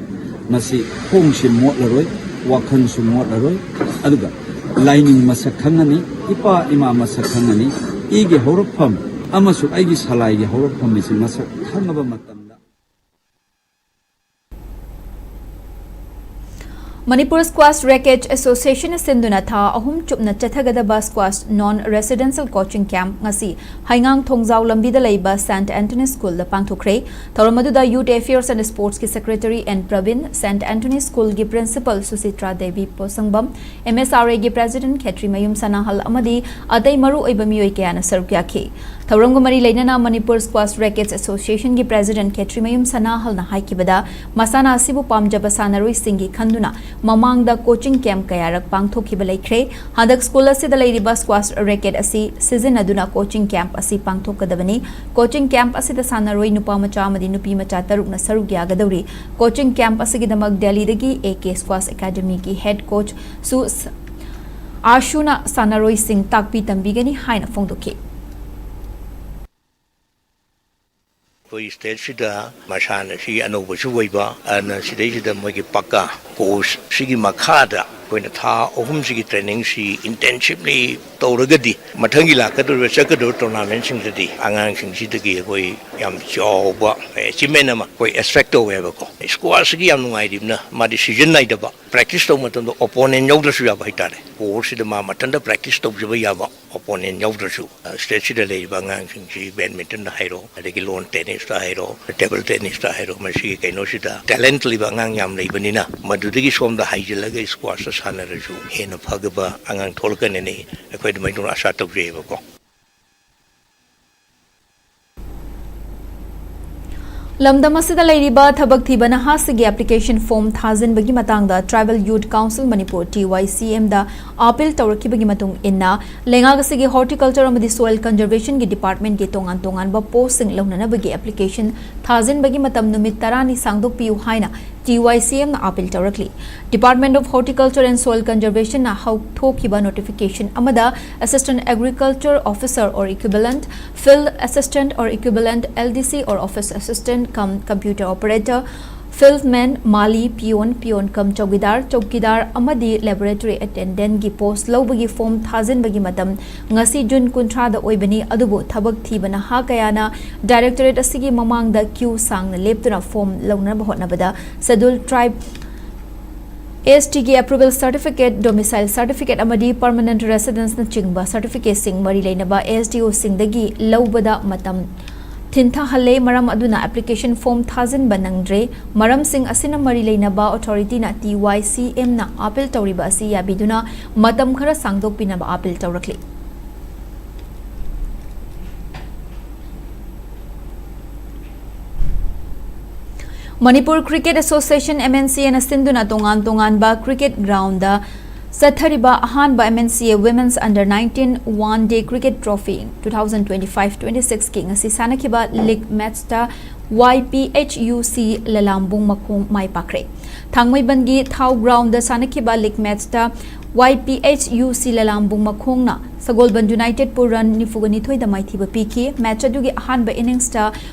ꯃꯁꯤ ꯈꯣꯡꯁꯤ ꯃꯣꯠꯂꯔꯣꯏ, ꯋꯥꯈꯜꯁꯨ ꯃꯣꯠꯂꯔꯣꯏ, ꯑꯗꯨꯒ ꯂꯥꯏꯅꯤꯡ ꯃꯁꯛ ꯈꯪꯉꯅꯤ, ꯏꯄꯥ ꯏꯃꯥ ꯃꯁꯛ ꯈꯪꯉꯅꯤ, ꯏꯒꯤ ꯍꯧꯔꯛꯐꯝ ꯑꯃꯁꯨꯡ ꯑꯩꯒꯤ ꯁꯂꯥꯏꯒꯤ ꯍꯧꯔꯛꯐꯝ ꯑꯁꯤ ꯃꯁꯛ ꯈꯪꯉꯕ ꯃꯇꯝꯗ꯫ Manipur Squash Racket Association ꯅ ꯁꯤꯟꯗꯨꯅ ꯊꯥ ꯑꯍꯨꯝ ꯆꯨꯞꯅ ꯆꯠꯊꯒꯗꯕ squash non residential coaching camp ꯉꯁꯤ ꯍꯩꯉꯥꯡ ꯊꯣꯡꯖꯥꯎ ꯂꯝꯕꯤꯗ ꯂꯩꯕ Saint Anthony School ꯗ ꯄꯥꯡꯊꯣꯛꯈ꯭ꯔꯦ꯫ ꯊꯧꯔꯝ ꯑꯗꯨꯗ Youth Affairs and Sports ꯀꯤ Secretary N Praveen, Saint Anthony School ꯒꯤ Principal ꯁꯨꯆꯤꯇ꯭ꯔꯥ Devi ꯄꯣꯁꯪꯕꯝ, M S R A ꯒꯤ President ꯈꯦꯇ꯭ꯔꯤꯃꯌꯨꯝ ꯁꯅꯥꯍꯜ ꯑꯃꯗꯤ ꯑꯇꯩ ꯃꯔꯨ ꯑꯣꯏꯕ ꯃꯤꯑꯣꯏ ꯀꯌꯥꯅ ꯁꯔꯨꯛ ꯌꯥꯈꯤ꯫ ꯊꯧꯔꯝꯒ ꯃꯔꯤ ꯂꯩꯅꯅ Manipur Squash Rackets Association ꯒꯤ President ꯈꯦꯇ꯭ꯔꯤꯃꯌꯨꯝ ꯁꯅꯥꯍꯜꯅ ꯍꯥꯏꯈꯤꯕꯗ, ꯃꯁꯥꯟꯅ ꯑꯁꯤꯕꯨ ꯄꯥꯝꯖꯕ ꯁꯥꯟꯅꯔꯣꯏꯁꯤꯡꯒꯤ ꯈꯟꯗꯨꯅ ꯃꯃꯥꯡꯗ coaching camp ꯀꯌꯥꯔꯛ ꯄꯥꯡꯊꯣꯛꯈꯤꯕ ꯂꯩꯈ꯭ꯔꯦ꯫ ꯍꯟꯗꯛ school ꯑꯁꯤꯗ ꯂꯩꯔꯤꯕ squash racket ꯑꯁꯤ ꯁꯤꯖꯤꯟꯅꯗꯨꯅ coaching camp ꯑꯁꯤ ꯄꯥꯡꯊꯣꯛꯀꯗꯕꯅꯤ꯫ Coaching camp ꯑꯁꯤꯗ ꯁꯥꯟꯅꯔꯣꯏ ꯅꯨꯄꯥ ꯃꯆꯥ ꯑꯃꯗꯤ ꯅꯨꯄꯤ ꯃꯆꯥ ꯇꯔꯨꯛꯅ ꯁꯔꯨꯛ ꯌꯥꯒꯗꯧꯔꯤ꯫ Coaching camp ꯑꯁꯤꯒꯤꯗꯃꯛ ꯗꯦꯜꯂꯤꯗꯒꯤ A K Squash Academy ꯒꯤ head coach ꯁꯨ ꯑꯥꯁꯨꯅ ꯁꯥꯟꯅꯔꯣꯏꯁꯤꯡ ꯇꯥꯛꯄꯤ ꯇꯝꯕꯤꯒꯅꯤ ꯍꯥꯏꯅ ꯐꯣꯡꯗꯣꯛꯈꯤ꯫ ꯑꯩꯈꯣꯏ ꯁ꯭ꯇꯦꯠꯁꯤꯗ ꯃꯁꯥꯟꯅꯁꯤ ꯑꯅꯧꯕꯁꯨ ꯑꯣꯏꯕ, ꯑꯗꯨꯅ ꯁꯤꯗꯩꯁꯤꯗ ꯃꯣꯏꯒꯤ ꯄꯛꯀꯥ ꯀꯣꯔꯁꯁꯤꯒꯤ ꯃꯈꯥꯗ ꯑꯩꯈꯣꯏꯅ ꯊꯥ ꯑꯍꯨꯝꯁꯤꯒꯤ ꯇ꯭ꯔꯦꯅꯤꯡꯁꯤ ꯏꯟꯇꯦꯟꯁꯤꯞꯂꯤ ꯇꯧꯔꯒꯗꯤ ꯃꯊꯪꯒꯤ ꯂꯥꯛꯀꯗꯧꯔꯤꯕ, ꯆꯠꯀꯗꯧꯔꯤꯕ ꯇꯣꯔꯅꯥꯃꯦꯟꯁꯤꯡꯗꯗꯤ ꯑꯉꯥꯡꯁꯤꯡꯁꯤꯗꯒꯤ ꯑꯩꯈꯣꯏ ꯌꯥꯝ ꯆꯥꯎꯕ ꯑꯦꯆꯤꯞꯃꯦꯟ ꯑꯃ ꯑꯩꯈꯣꯏ ꯑꯦꯛꯁꯄꯦꯛ ꯇꯧꯋꯦꯕꯀꯣ꯫ ꯁ꯭ꯀ꯭ꯋꯥꯁꯁꯤꯒꯤ ꯌꯥꯝ ꯅꯨꯡꯉꯥꯏꯔꯤꯕꯅ ꯃꯥꯗꯤ ꯁꯤꯖꯟ ꯅꯥꯏꯗꯕ, ꯄ꯭ꯔꯦꯛꯇꯤꯁ ꯇꯧꯕ ꯃꯇꯝꯗ ꯑꯣꯄꯣꯅꯦꯟ ꯌꯥꯎꯗ꯭ꯔꯁꯨ ꯌꯥꯕ ꯍꯥꯏꯇꯥꯔꯦ꯫ ꯀꯣꯔꯠꯁꯤꯗ ꯃꯥ ꯃꯊꯟꯇ ꯄ꯭ꯔꯦꯛꯇꯤꯁ ꯇꯧꯖꯕ ꯌꯥꯕ ꯑꯣꯄꯣꯅꯦꯟ ꯌꯥꯎꯗ꯭ꯔꯁꯨ, ꯑ, ꯁ꯭ꯇꯦꯠꯁꯤꯗ ꯂꯩꯔꯤꯕ ꯑꯉꯥꯡꯁꯤꯡꯁꯤ ꯕꯦꯗꯃꯤꯟꯇꯟꯗ ꯍꯥꯏꯔꯣ, ꯑꯗꯒꯤ ꯂꯣꯟ ꯇꯦꯅꯤꯁꯇ ꯍꯥꯏꯔꯣ, ꯇꯦꯕꯜ ꯇꯦꯅꯤꯁꯇ ꯍꯥꯏꯔꯣ, ꯃꯁꯤꯒꯤ ꯀꯩꯅꯣꯁꯤꯗ ꯇꯦꯂꯦꯟꯠ ꯂꯩꯕ ꯑꯉꯥꯡ ꯌꯥꯝ ꯂꯩꯕꯅꯤꯅ ꯃꯗꯨꯗꯒꯤ ꯁꯣꯝꯗ ꯍꯩꯖꯤꯜꯂꯒ ꯁ꯭ꯀ꯭ꯋꯥꯁꯇ ꯁꯥꯟꯅꯔꯁꯨ ꯍꯦꯟꯅ ꯐꯒꯕ ꯑꯉꯥꯡ ꯊꯣꯛꯂꯛꯀꯅꯤꯅ ꯑꯩꯈꯣꯏ ꯑꯗꯨꯃꯥꯏꯅ ꯑꯗꯨꯝ ꯑꯥꯁꯥ ꯇꯧꯖꯩꯑꯕꯀꯣ꯫ ꯂꯝꯗꯝ ꯑꯁꯤꯗ ꯂꯩꯔꯤꯕ ꯊꯕꯛ ꯊꯤꯕ ꯅꯍꯥꯁꯤꯡꯒꯤ ꯑꯦꯄ꯭ꯂꯤꯀꯦꯁꯟ ꯐꯣꯔꯝ ꯊꯥꯖꯤꯟꯕꯒꯤ ꯃꯇꯥꯡꯗ ꯇ꯭ꯔꯥꯏꯕꯦꯜ ꯌꯨꯠ ꯀꯥꯎꯟꯁꯤꯜ ꯃꯅꯤꯄꯨꯔ, ꯇꯤ ꯋꯥꯏ ꯁꯤ ꯑꯦꯝꯗ ꯑꯥꯄꯤꯜ ꯇꯧꯔꯛꯈꯤꯕꯒꯤ ꯃꯇꯨꯡ ꯏꯟꯅ, ꯂꯩꯉꯥꯛ ꯑꯁꯤꯒꯤ ꯍꯣꯔꯇꯤꯀꯜꯆꯔ ꯑꯃꯗꯤ ꯁꯣꯏꯜ ꯀꯟꯖꯔꯕꯦꯁꯟꯒꯤ ꯗꯤꯄꯥꯔꯠꯃꯦꯟꯠꯀꯤ ꯇꯣꯉꯥꯟ ꯇꯣꯉꯥꯟꯕ ꯄꯣꯁꯁꯤꯡ ꯂꯧꯅꯅꯕꯒꯤ ꯑꯦꯄ꯭ꯂꯤꯀꯦꯁꯟ ꯊꯥꯖꯤꯟꯕꯒꯤ ꯃꯇꯝ ꯅꯨꯃꯤꯠ ꯇꯔꯥꯅꯤ ꯁꯥꯡꯗꯣꯛꯄꯤꯌꯨ ꯍꯥꯏꯅ ꯇꯤ ꯋꯥꯏ ꯁꯤ ꯑꯦꯝꯅ ꯑꯥꯄꯤꯜ ꯇꯧꯔꯛꯂꯤ꯫ Department of Horticulture and Soil Conservationꯅ ꯍꯧꯊꯣꯛꯈꯤꯕ ꯅꯣꯇꯤꯐꯤꯀꯦꯁꯟ ꯑꯃꯗ Assistant Agriculture Officer or Equivalent, Field Assistant or Equivalent, L D C or Office Assistant cum Computer Operator, Field Man, Mali, Peon, Peon cum Chowkidar, Chowkidar ꯑꯃꯗꯤ Laboratory Attendantꯀꯤ ꯄꯣꯁ ꯂꯧꯕꯒꯤ form ꯊꯥꯖꯤꯟꯕꯒꯤ ꯃꯇꯝ ꯉꯁꯤ June ꯀꯨꯟꯊ꯭ꯔꯥꯗ ꯑꯣꯏꯕꯅꯤ, ꯑꯗꯨꯕꯨ ꯊꯕꯛ ꯊꯤꯕ ꯅꯍꯥ ꯀꯌꯥꯅ ꯗꯥꯏꯔꯦꯛꯇꯣꯔꯦꯠ ꯑꯁꯤꯒꯤ ꯃꯃꯥꯡꯗ ꯀ꯭ꯌꯨ ꯁꯥꯡꯅ ꯂꯦꯞꯇꯨꯅ ꯐꯣꯔꯝ ꯂꯧꯅꯕ ꯍꯣꯠꯅꯕꯗ Scheduled Tribe, S Tꯒꯤ approval certificate, domicile certificate ꯑꯃꯗꯤ permanent residenceꯅꯆꯤꯡꯕ certificateꯁꯤꯡ ꯃꯔꯤ ꯂꯩꯅꯕ S D Oꯁꯤꯡꯗꯒꯤ ꯂꯧꯕꯗ ꯃꯇꯝ ꯊꯤꯟꯊꯍꯜꯂꯦ꯫ ꯃꯔꯝ ꯑꯗꯨꯅ ꯑꯦꯄ꯭ꯂꯤꯀꯦꯁꯟ ꯐꯣꯔꯝ ꯊꯥꯖꯤꯟꯕ ꯅꯪꯗ꯭ꯔꯦ꯫ ꯃꯔꯝꯁꯤꯡ ꯑꯁꯤꯅ ꯃꯔꯤ ꯂꯩꯅꯕ ꯑꯣꯊꯣꯔꯤꯇꯤꯅ ꯇꯤ ꯋꯥꯏ ꯁꯤ ꯑꯦꯝꯅ ꯑꯥꯄꯤꯜ ꯇꯧꯔꯤꯕ ꯑꯁꯤ ꯌꯥꯕꯤꯗꯨꯅ ꯃꯇꯝ ꯈꯔ ꯁꯥꯡꯗꯣꯛꯄꯤꯅꯕ ꯑꯥꯄꯤꯜ ꯇꯧꯔꯛꯂꯤ꯫ Manipur cricket association, M N C Aꯅ ꯁꯤꯟꯗꯨꯅ ꯇꯣꯉꯥꯟ ꯇꯣꯉꯥꯟꯕ ꯀ꯭ꯔꯤꯀꯦꯠ ꯒ꯭ꯔꯥꯎꯟꯗ ꯆꯠꯊꯔꯤꯕ ꯑꯍꯥꯟꯕ M N C A Women's Under nineteen One Day Cricket Trophy two thousand twenty-five twenty-sixꯀꯤ ꯉꯁꯤ ꯁꯥꯟꯅꯈꯤꯕ ꯂꯤꯒ ꯃꯦꯠꯆꯇ Y P H U C Lalambung Makhong ꯃꯥꯏ ꯄꯥꯛꯈ꯭ꯔꯦ꯫ ꯊꯥꯡꯃꯩꯕꯟꯒꯤ ꯊꯥꯎ ꯒ꯭ꯔꯥꯎꯟꯗ ꯁꯥꯟꯅꯈꯤꯕ ꯂꯤꯒ ꯃꯦꯠꯆꯇ YPHUC ꯂꯂꯥꯝꯕꯨꯡ ꯃꯈꯣꯡꯅ ꯁꯒꯣꯜꯕꯟ ꯌꯨꯅꯥꯏꯇꯦꯗꯄꯨ ꯔꯟ ꯅꯤꯐꯨꯒ ꯅꯤꯊꯣꯏꯗ ꯃꯥꯏꯊꯤꯕ ꯄꯤꯈꯤ꯫ ꯃꯦꯆ ꯑꯗꯨꯒꯤ ꯑꯍꯥꯟꯕ ꯏꯅꯤꯡꯁꯇ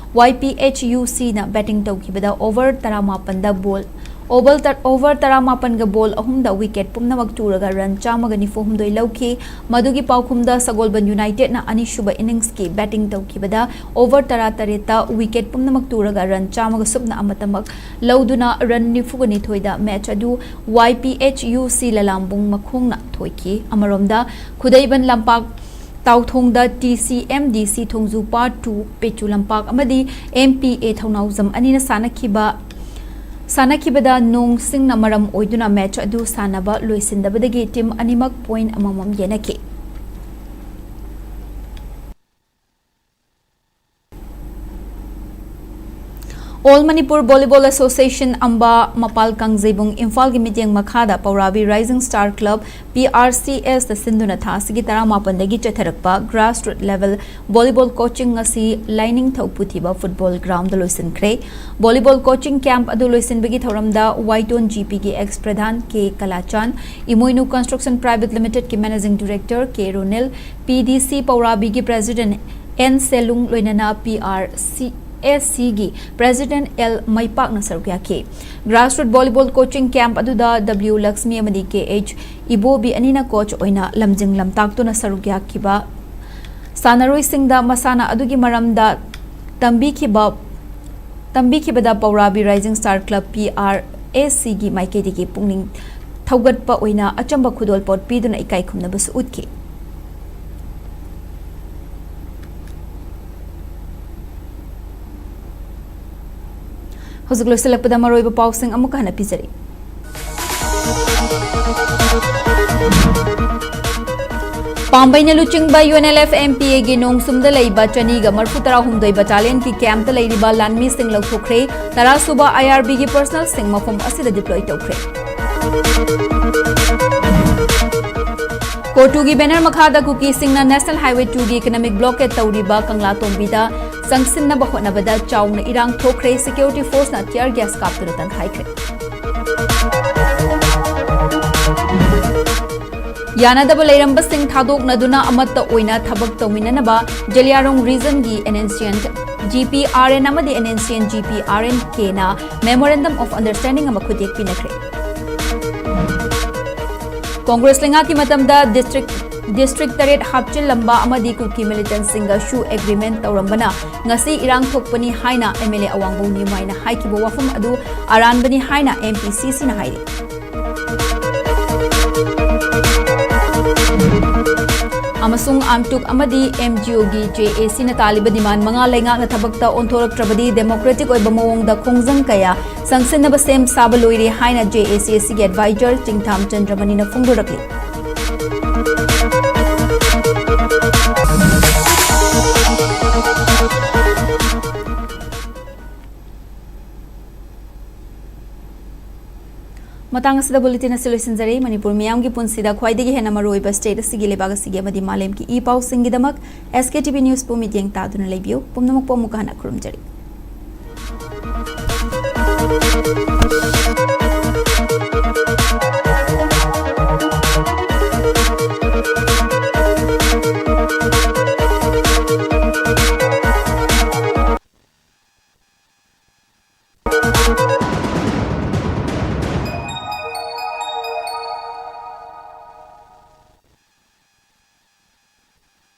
YPHUCꯅ ꯕꯦꯇꯤꯡ ꯇꯧꯈꯤꯕꯗ ꯑꯣꯚꯔ ꯇꯔꯥꯃꯥꯄꯟꯗ ꯕꯣꯜ ꯑꯣꯚꯔ ꯇ-, ꯑꯣꯚꯔ ꯇꯔꯥꯃꯥꯄꯟꯒ ꯕꯣꯜ ꯑꯍꯨꯝꯗ ꯋꯤꯀꯦꯠ ꯄꯨꯝꯅꯃꯛ ꯇꯨꯔꯒ ꯔꯟ ꯆꯥꯝꯃꯒ ꯅꯤꯐꯨ ꯍꯨꯝꯗꯣꯏ ꯂꯧꯈꯤ꯫ ꯃꯗꯨꯒꯤ ꯄꯥꯎꯈꯨꯝꯗ ꯁꯒꯣꯜꯕꯟ ꯌꯨꯅꯥꯏꯇꯦꯗꯅ ꯑꯅꯤꯁꯨꯕ ꯏꯅꯤꯡꯁꯀꯤ ꯕꯦꯇꯤꯡ ꯇꯧꯈꯤꯕꯗ ꯑꯣꯚꯔ ꯇꯔꯥꯇꯔꯦꯠꯇ ꯋꯤꯀꯦꯠ ꯄꯨꯝꯅꯃꯛ ꯇꯨꯔꯒ ꯔꯟ ꯆꯥꯝꯃꯒ ꯁꯨꯞꯅ ꯑꯃꯇꯃꯛ ꯂꯧꯗꯨꯅ ꯔꯟ ꯅꯤꯐꯨꯒ ꯅꯤꯊꯣꯏꯗ ꯃꯦꯆ ꯑꯗꯨ YPHUC ꯂꯂꯥꯝꯕꯨꯡ ꯃꯈꯣꯡꯅ ꯊꯣꯏꯈꯤ꯫ ꯑꯃꯔꯣꯝꯗ ꯈꯨꯗꯩꯕꯟ ꯂꯝꯄꯥꯛ ꯇꯥꯎꯊꯣꯡꯗ TCMDC ꯊꯣꯡꯖꯨ Part two ꯄꯦꯆꯨ ꯂꯝꯄꯥꯛ ꯑꯃꯗꯤ MPA ꯊꯧꯅꯥꯎꯖꯝ ꯑꯅꯤꯅ ꯁꯥꯟꯅꯈꯤꯕ, ꯁꯥꯟꯅꯈꯤꯕꯗ ꯅꯣꯡ ꯁꯤꯡꯅ ꯃꯔꯝ ꯑꯣꯏꯗꯨꯅ ꯃꯦꯆ ꯑꯗꯨ ꯁꯥꯟꯅꯕ ꯂꯣꯏꯁꯤꯟꯗꯕꯗꯒꯤ ꯇꯤꯝ ꯑꯅꯤꯃꯛ ꯄꯣꯏꯟꯠ ꯑꯃꯃꯝ ꯌꯦꯟꯅꯈꯤ꯫ All Manipur Volleyball Association, ꯑꯝꯕꯥ ꯃꯄꯥꯜ ꯀꯥꯡꯖꯩꯕꯨꯡ, ꯏꯝꯐꯥꯜꯒꯤ ꯃꯤꯠꯌꯦꯡ ꯃꯈꯥꯗ ꯄꯧꯔꯥꯕꯤ Rising Star Club, PRCSꯇ ꯁꯤꯟꯗꯨꯅ ꯊꯥ ꯑꯁꯤꯒꯤ ꯇꯔꯥꯃꯥꯄꯟꯗꯒꯤ ꯆꯠꯊꯔꯛꯄ grassroots level volleyball coaching ꯉꯁꯤ ꯂꯥꯏꯅꯤꯡꯊꯧ ꯄꯨꯊꯤꯕ football groundꯗ ꯂꯣꯏꯁꯤꯟꯈ꯭ꯔꯦ꯫ Volleyball coaching camp ꯑꯗꯨ ꯂꯣꯏꯁꯤꯟꯕꯒꯤ ꯊꯧꯔꯝꯗ ꯋꯥꯏꯇꯣꯟ GPꯒꯤ ex ꯄ꯭ꯔꯙꯥꯟ K ꯀꯂꯥꯆꯥꯟ, ꯏꯃꯣꯏꯅꯨ Construction Private Limitedꯀꯤ Managing Director K Ronel, PDC ꯄꯧꯔꯥꯕꯤꯒꯤ President N ꯁꯦꯂꯨꯡ, ꯂꯣꯏꯅꯅ PRCSCꯒꯤ President L ꯃꯩꯄꯥꯛꯅ ꯁꯔꯨꯛ ꯌꯥꯈꯤ꯫ Grassroots volleyball coaching camp ꯑꯗꯨꯗ W ꯂꯛꯁꯃꯤ ꯑꯃꯗꯤ KH ꯏꯕꯣꯕꯤ ꯑꯅꯤꯅ coach ꯑꯣꯏꯅ ꯂꯝꯖꯤꯡ ꯂꯝꯇꯥꯛꯇꯨꯅ ꯁꯔꯨꯛ ꯌꯥꯈꯤꯕ ꯁꯥꯟꯅꯔꯣꯏꯁꯤꯡꯗ ꯃꯁꯥꯟꯅ ꯑꯗꯨꯒꯤ ꯃꯔꯝꯗ ꯇꯝꯕꯤꯈꯤꯕ, ꯇꯝꯕꯤꯈꯤꯕꯗ ꯄꯧꯔꯥꯕꯤ Rising Star Club, PRACꯒꯤ ꯃꯥꯏꯀꯩꯗꯒꯤ ꯄꯨꯛꯅꯤꯡ ꯊꯧꯒꯠꯄ ꯑꯣꯏꯅ ꯑꯆꯝꯕ ꯈꯨꯗꯣꯜꯄꯣꯠ ꯄꯤꯗꯨꯅ ꯏꯀꯥꯏ ꯈꯨꯝꯅꯕꯁꯨ ꯎꯠꯈꯤ꯫ ꯍꯧꯖꯤꯛ ꯂꯣꯏꯁꯤꯜꯂꯛꯄꯗ ꯃꯔꯨꯑꯣꯏꯕ ꯄꯥꯎꯁꯤꯡ ꯑꯃꯨꯛꯀ ꯍꯟꯅ ꯄꯤꯖꯔꯤ꯫ ꯄꯥꯝꯕꯩꯅ ꯂꯨꯆꯤꯡꯕ UNLF MPAꯒꯤ ꯅꯣꯡꯁꯨꯝꯗ ꯂꯩꯕ ꯆꯅꯤꯒ ꯃꯔꯤꯐꯨ ꯇꯔꯥꯍꯨꯝꯗꯣꯏ battalionꯒꯤ campꯇ ꯂꯩꯔꯤꯕ ꯂꯥꯟꯃꯤꯁꯤꯡ ꯂꯧꯊꯣꯛꯈ꯭ꯔꯦ꯫ ꯇꯔꯥꯁꯨꯕ IRBꯒꯤ personnelꯁꯤꯡ ꯃꯐꯝ ꯑꯁꯤꯗ deploy ꯇꯧꯈ꯭ꯔꯦ꯫ CoTUꯒꯤ banner ꯃꯈꯥꯗ ꯀꯨꯀꯤꯁꯤꯡꯅ National Highway twoꯒꯤ economic blockade ꯇꯧꯔꯤꯕ ꯀꯪꯂꯥꯇꯣꯡꯕꯤꯗ ꯆꯪꯁꯤꯟꯅꯕ ꯍꯣꯠꯅꯕꯗ ꯆꯥꯎꯅ ꯏꯔꯥꯡ ꯊꯣꯛꯈ꯭ꯔꯦ꯫ Security forceꯅ tear gas ꯀꯥꯞꯇꯨꯅ ꯇꯥꯟꯊꯥꯏꯈ꯭ꯔꯦ꯫ ꯌꯥꯅꯗꯕ ꯂꯩꯔꯝꯕꯁꯤꯡ ꯊꯥꯗꯣꯛꯅꯗꯨꯅ ꯑꯃꯠꯇ ꯑꯣꯏꯅ ꯊꯕꯛ ꯇꯧꯃꯤꯟꯅꯅꯕ ꯖꯦꯂꯤꯌꯥꯡꯔꯣꯡ ꯔꯤꯖꯟꯒꯤ NSCN GPRN ꯑꯃꯗꯤ NSCN GPRN Kꯅ Memorandum of Understanding ꯑꯃ ꯈꯨꯠꯌꯦꯛ ꯄꯤꯅꯈ꯭ꯔꯦ꯫ ꯀꯣꯡꯒ꯭ꯔꯦꯁ ꯂꯩꯉꯥꯛꯀꯤ ꯃꯇꯝꯗ district district ꯇꯔꯦꯠ ꯍꯥꯞꯆꯤꯜꯂꯝꯕ ꯑꯃꯗꯤ ꯀꯨꯀꯤ militantꯁꯤꯡꯒꯁꯨ agreement ꯇꯧꯔꯝꯕꯅ ꯉꯁꯤ ꯏꯔꯥꯡ ꯊꯣꯛꯄꯅꯤ ꯍꯥꯏꯅ MLA ꯑꯋꯥꯡꯕꯝ ꯅꯤꯎꯃꯥꯏꯅ ꯍꯥꯏꯈꯤꯕ ꯋꯥꯐꯝ ꯑꯗꯨ ꯑꯔꯥꯟꯕꯅꯤ ꯍꯥꯏꯅ MPCCꯅ ꯍꯥꯏꯔꯤ꯫ ꯑꯃꯁꯨꯡ AMTUC ꯑꯃꯗꯤ MGOꯒꯤ JACꯅ ꯇꯥꯜꯂꯤꯕ demand ꯃꯉꯥ ꯂꯩꯉꯥꯛꯅ ꯊꯕꯛꯇ ꯑꯣꯟꯊꯣꯔꯛꯇ꯭ꯔꯕꯗꯤ democratic ꯑꯣꯏꯕ ꯃꯑꯣꯡꯗ ꯈꯣꯡꯖꯪ ꯀꯌꯥ ꯆꯪꯁꯤꯟꯅꯕ ꯁꯦꯝ ꯁꯥꯕ ꯂꯣꯏꯔꯦ ꯍꯥꯏꯅ JACꯒꯤ advisor ꯆꯤꯡꯊꯥꯝ ꯆꯟꯗ꯭ꯔꯃꯅꯤꯅ ꯐꯣꯡꯗꯣꯔꯛꯂꯤ꯫ ꯃꯇꯥꯡ ꯑꯁꯤꯗ bulletin ꯑꯁꯤ ꯂꯣꯏꯁꯤꯟꯖꯔꯦ꯫ ꯃꯅꯤꯄꯨꯔ ꯃꯤꯌꯥꯝꯒꯤ ꯄꯨꯟꯁꯤꯗ ꯈ꯭ꯋꯥꯏꯗꯒꯤ ꯍꯦꯟꯅ ꯃꯔꯨꯑꯣꯏꯕ state ꯑꯁꯤꯒꯤ, ꯂꯩꯕꯥꯛ ꯑꯁꯤꯒꯤ ꯑꯃꯗꯤ ꯃꯥꯂꯦꯝꯒꯤ ꯏ ꯄꯥꯎꯁꯤꯡꯒꯤꯗꯃꯛ SKTV Newsꯄꯨ ꯃꯤꯠꯌꯦꯡ ꯇꯥꯗꯨꯅ ꯂꯩꯕꯤꯌꯨ꯫ ꯄꯨꯝꯅꯃꯛꯄꯨ ꯑꯃꯨꯛꯀ ꯍꯟꯅ ꯈꯨꯔꯨꯝꯖꯔꯤ꯫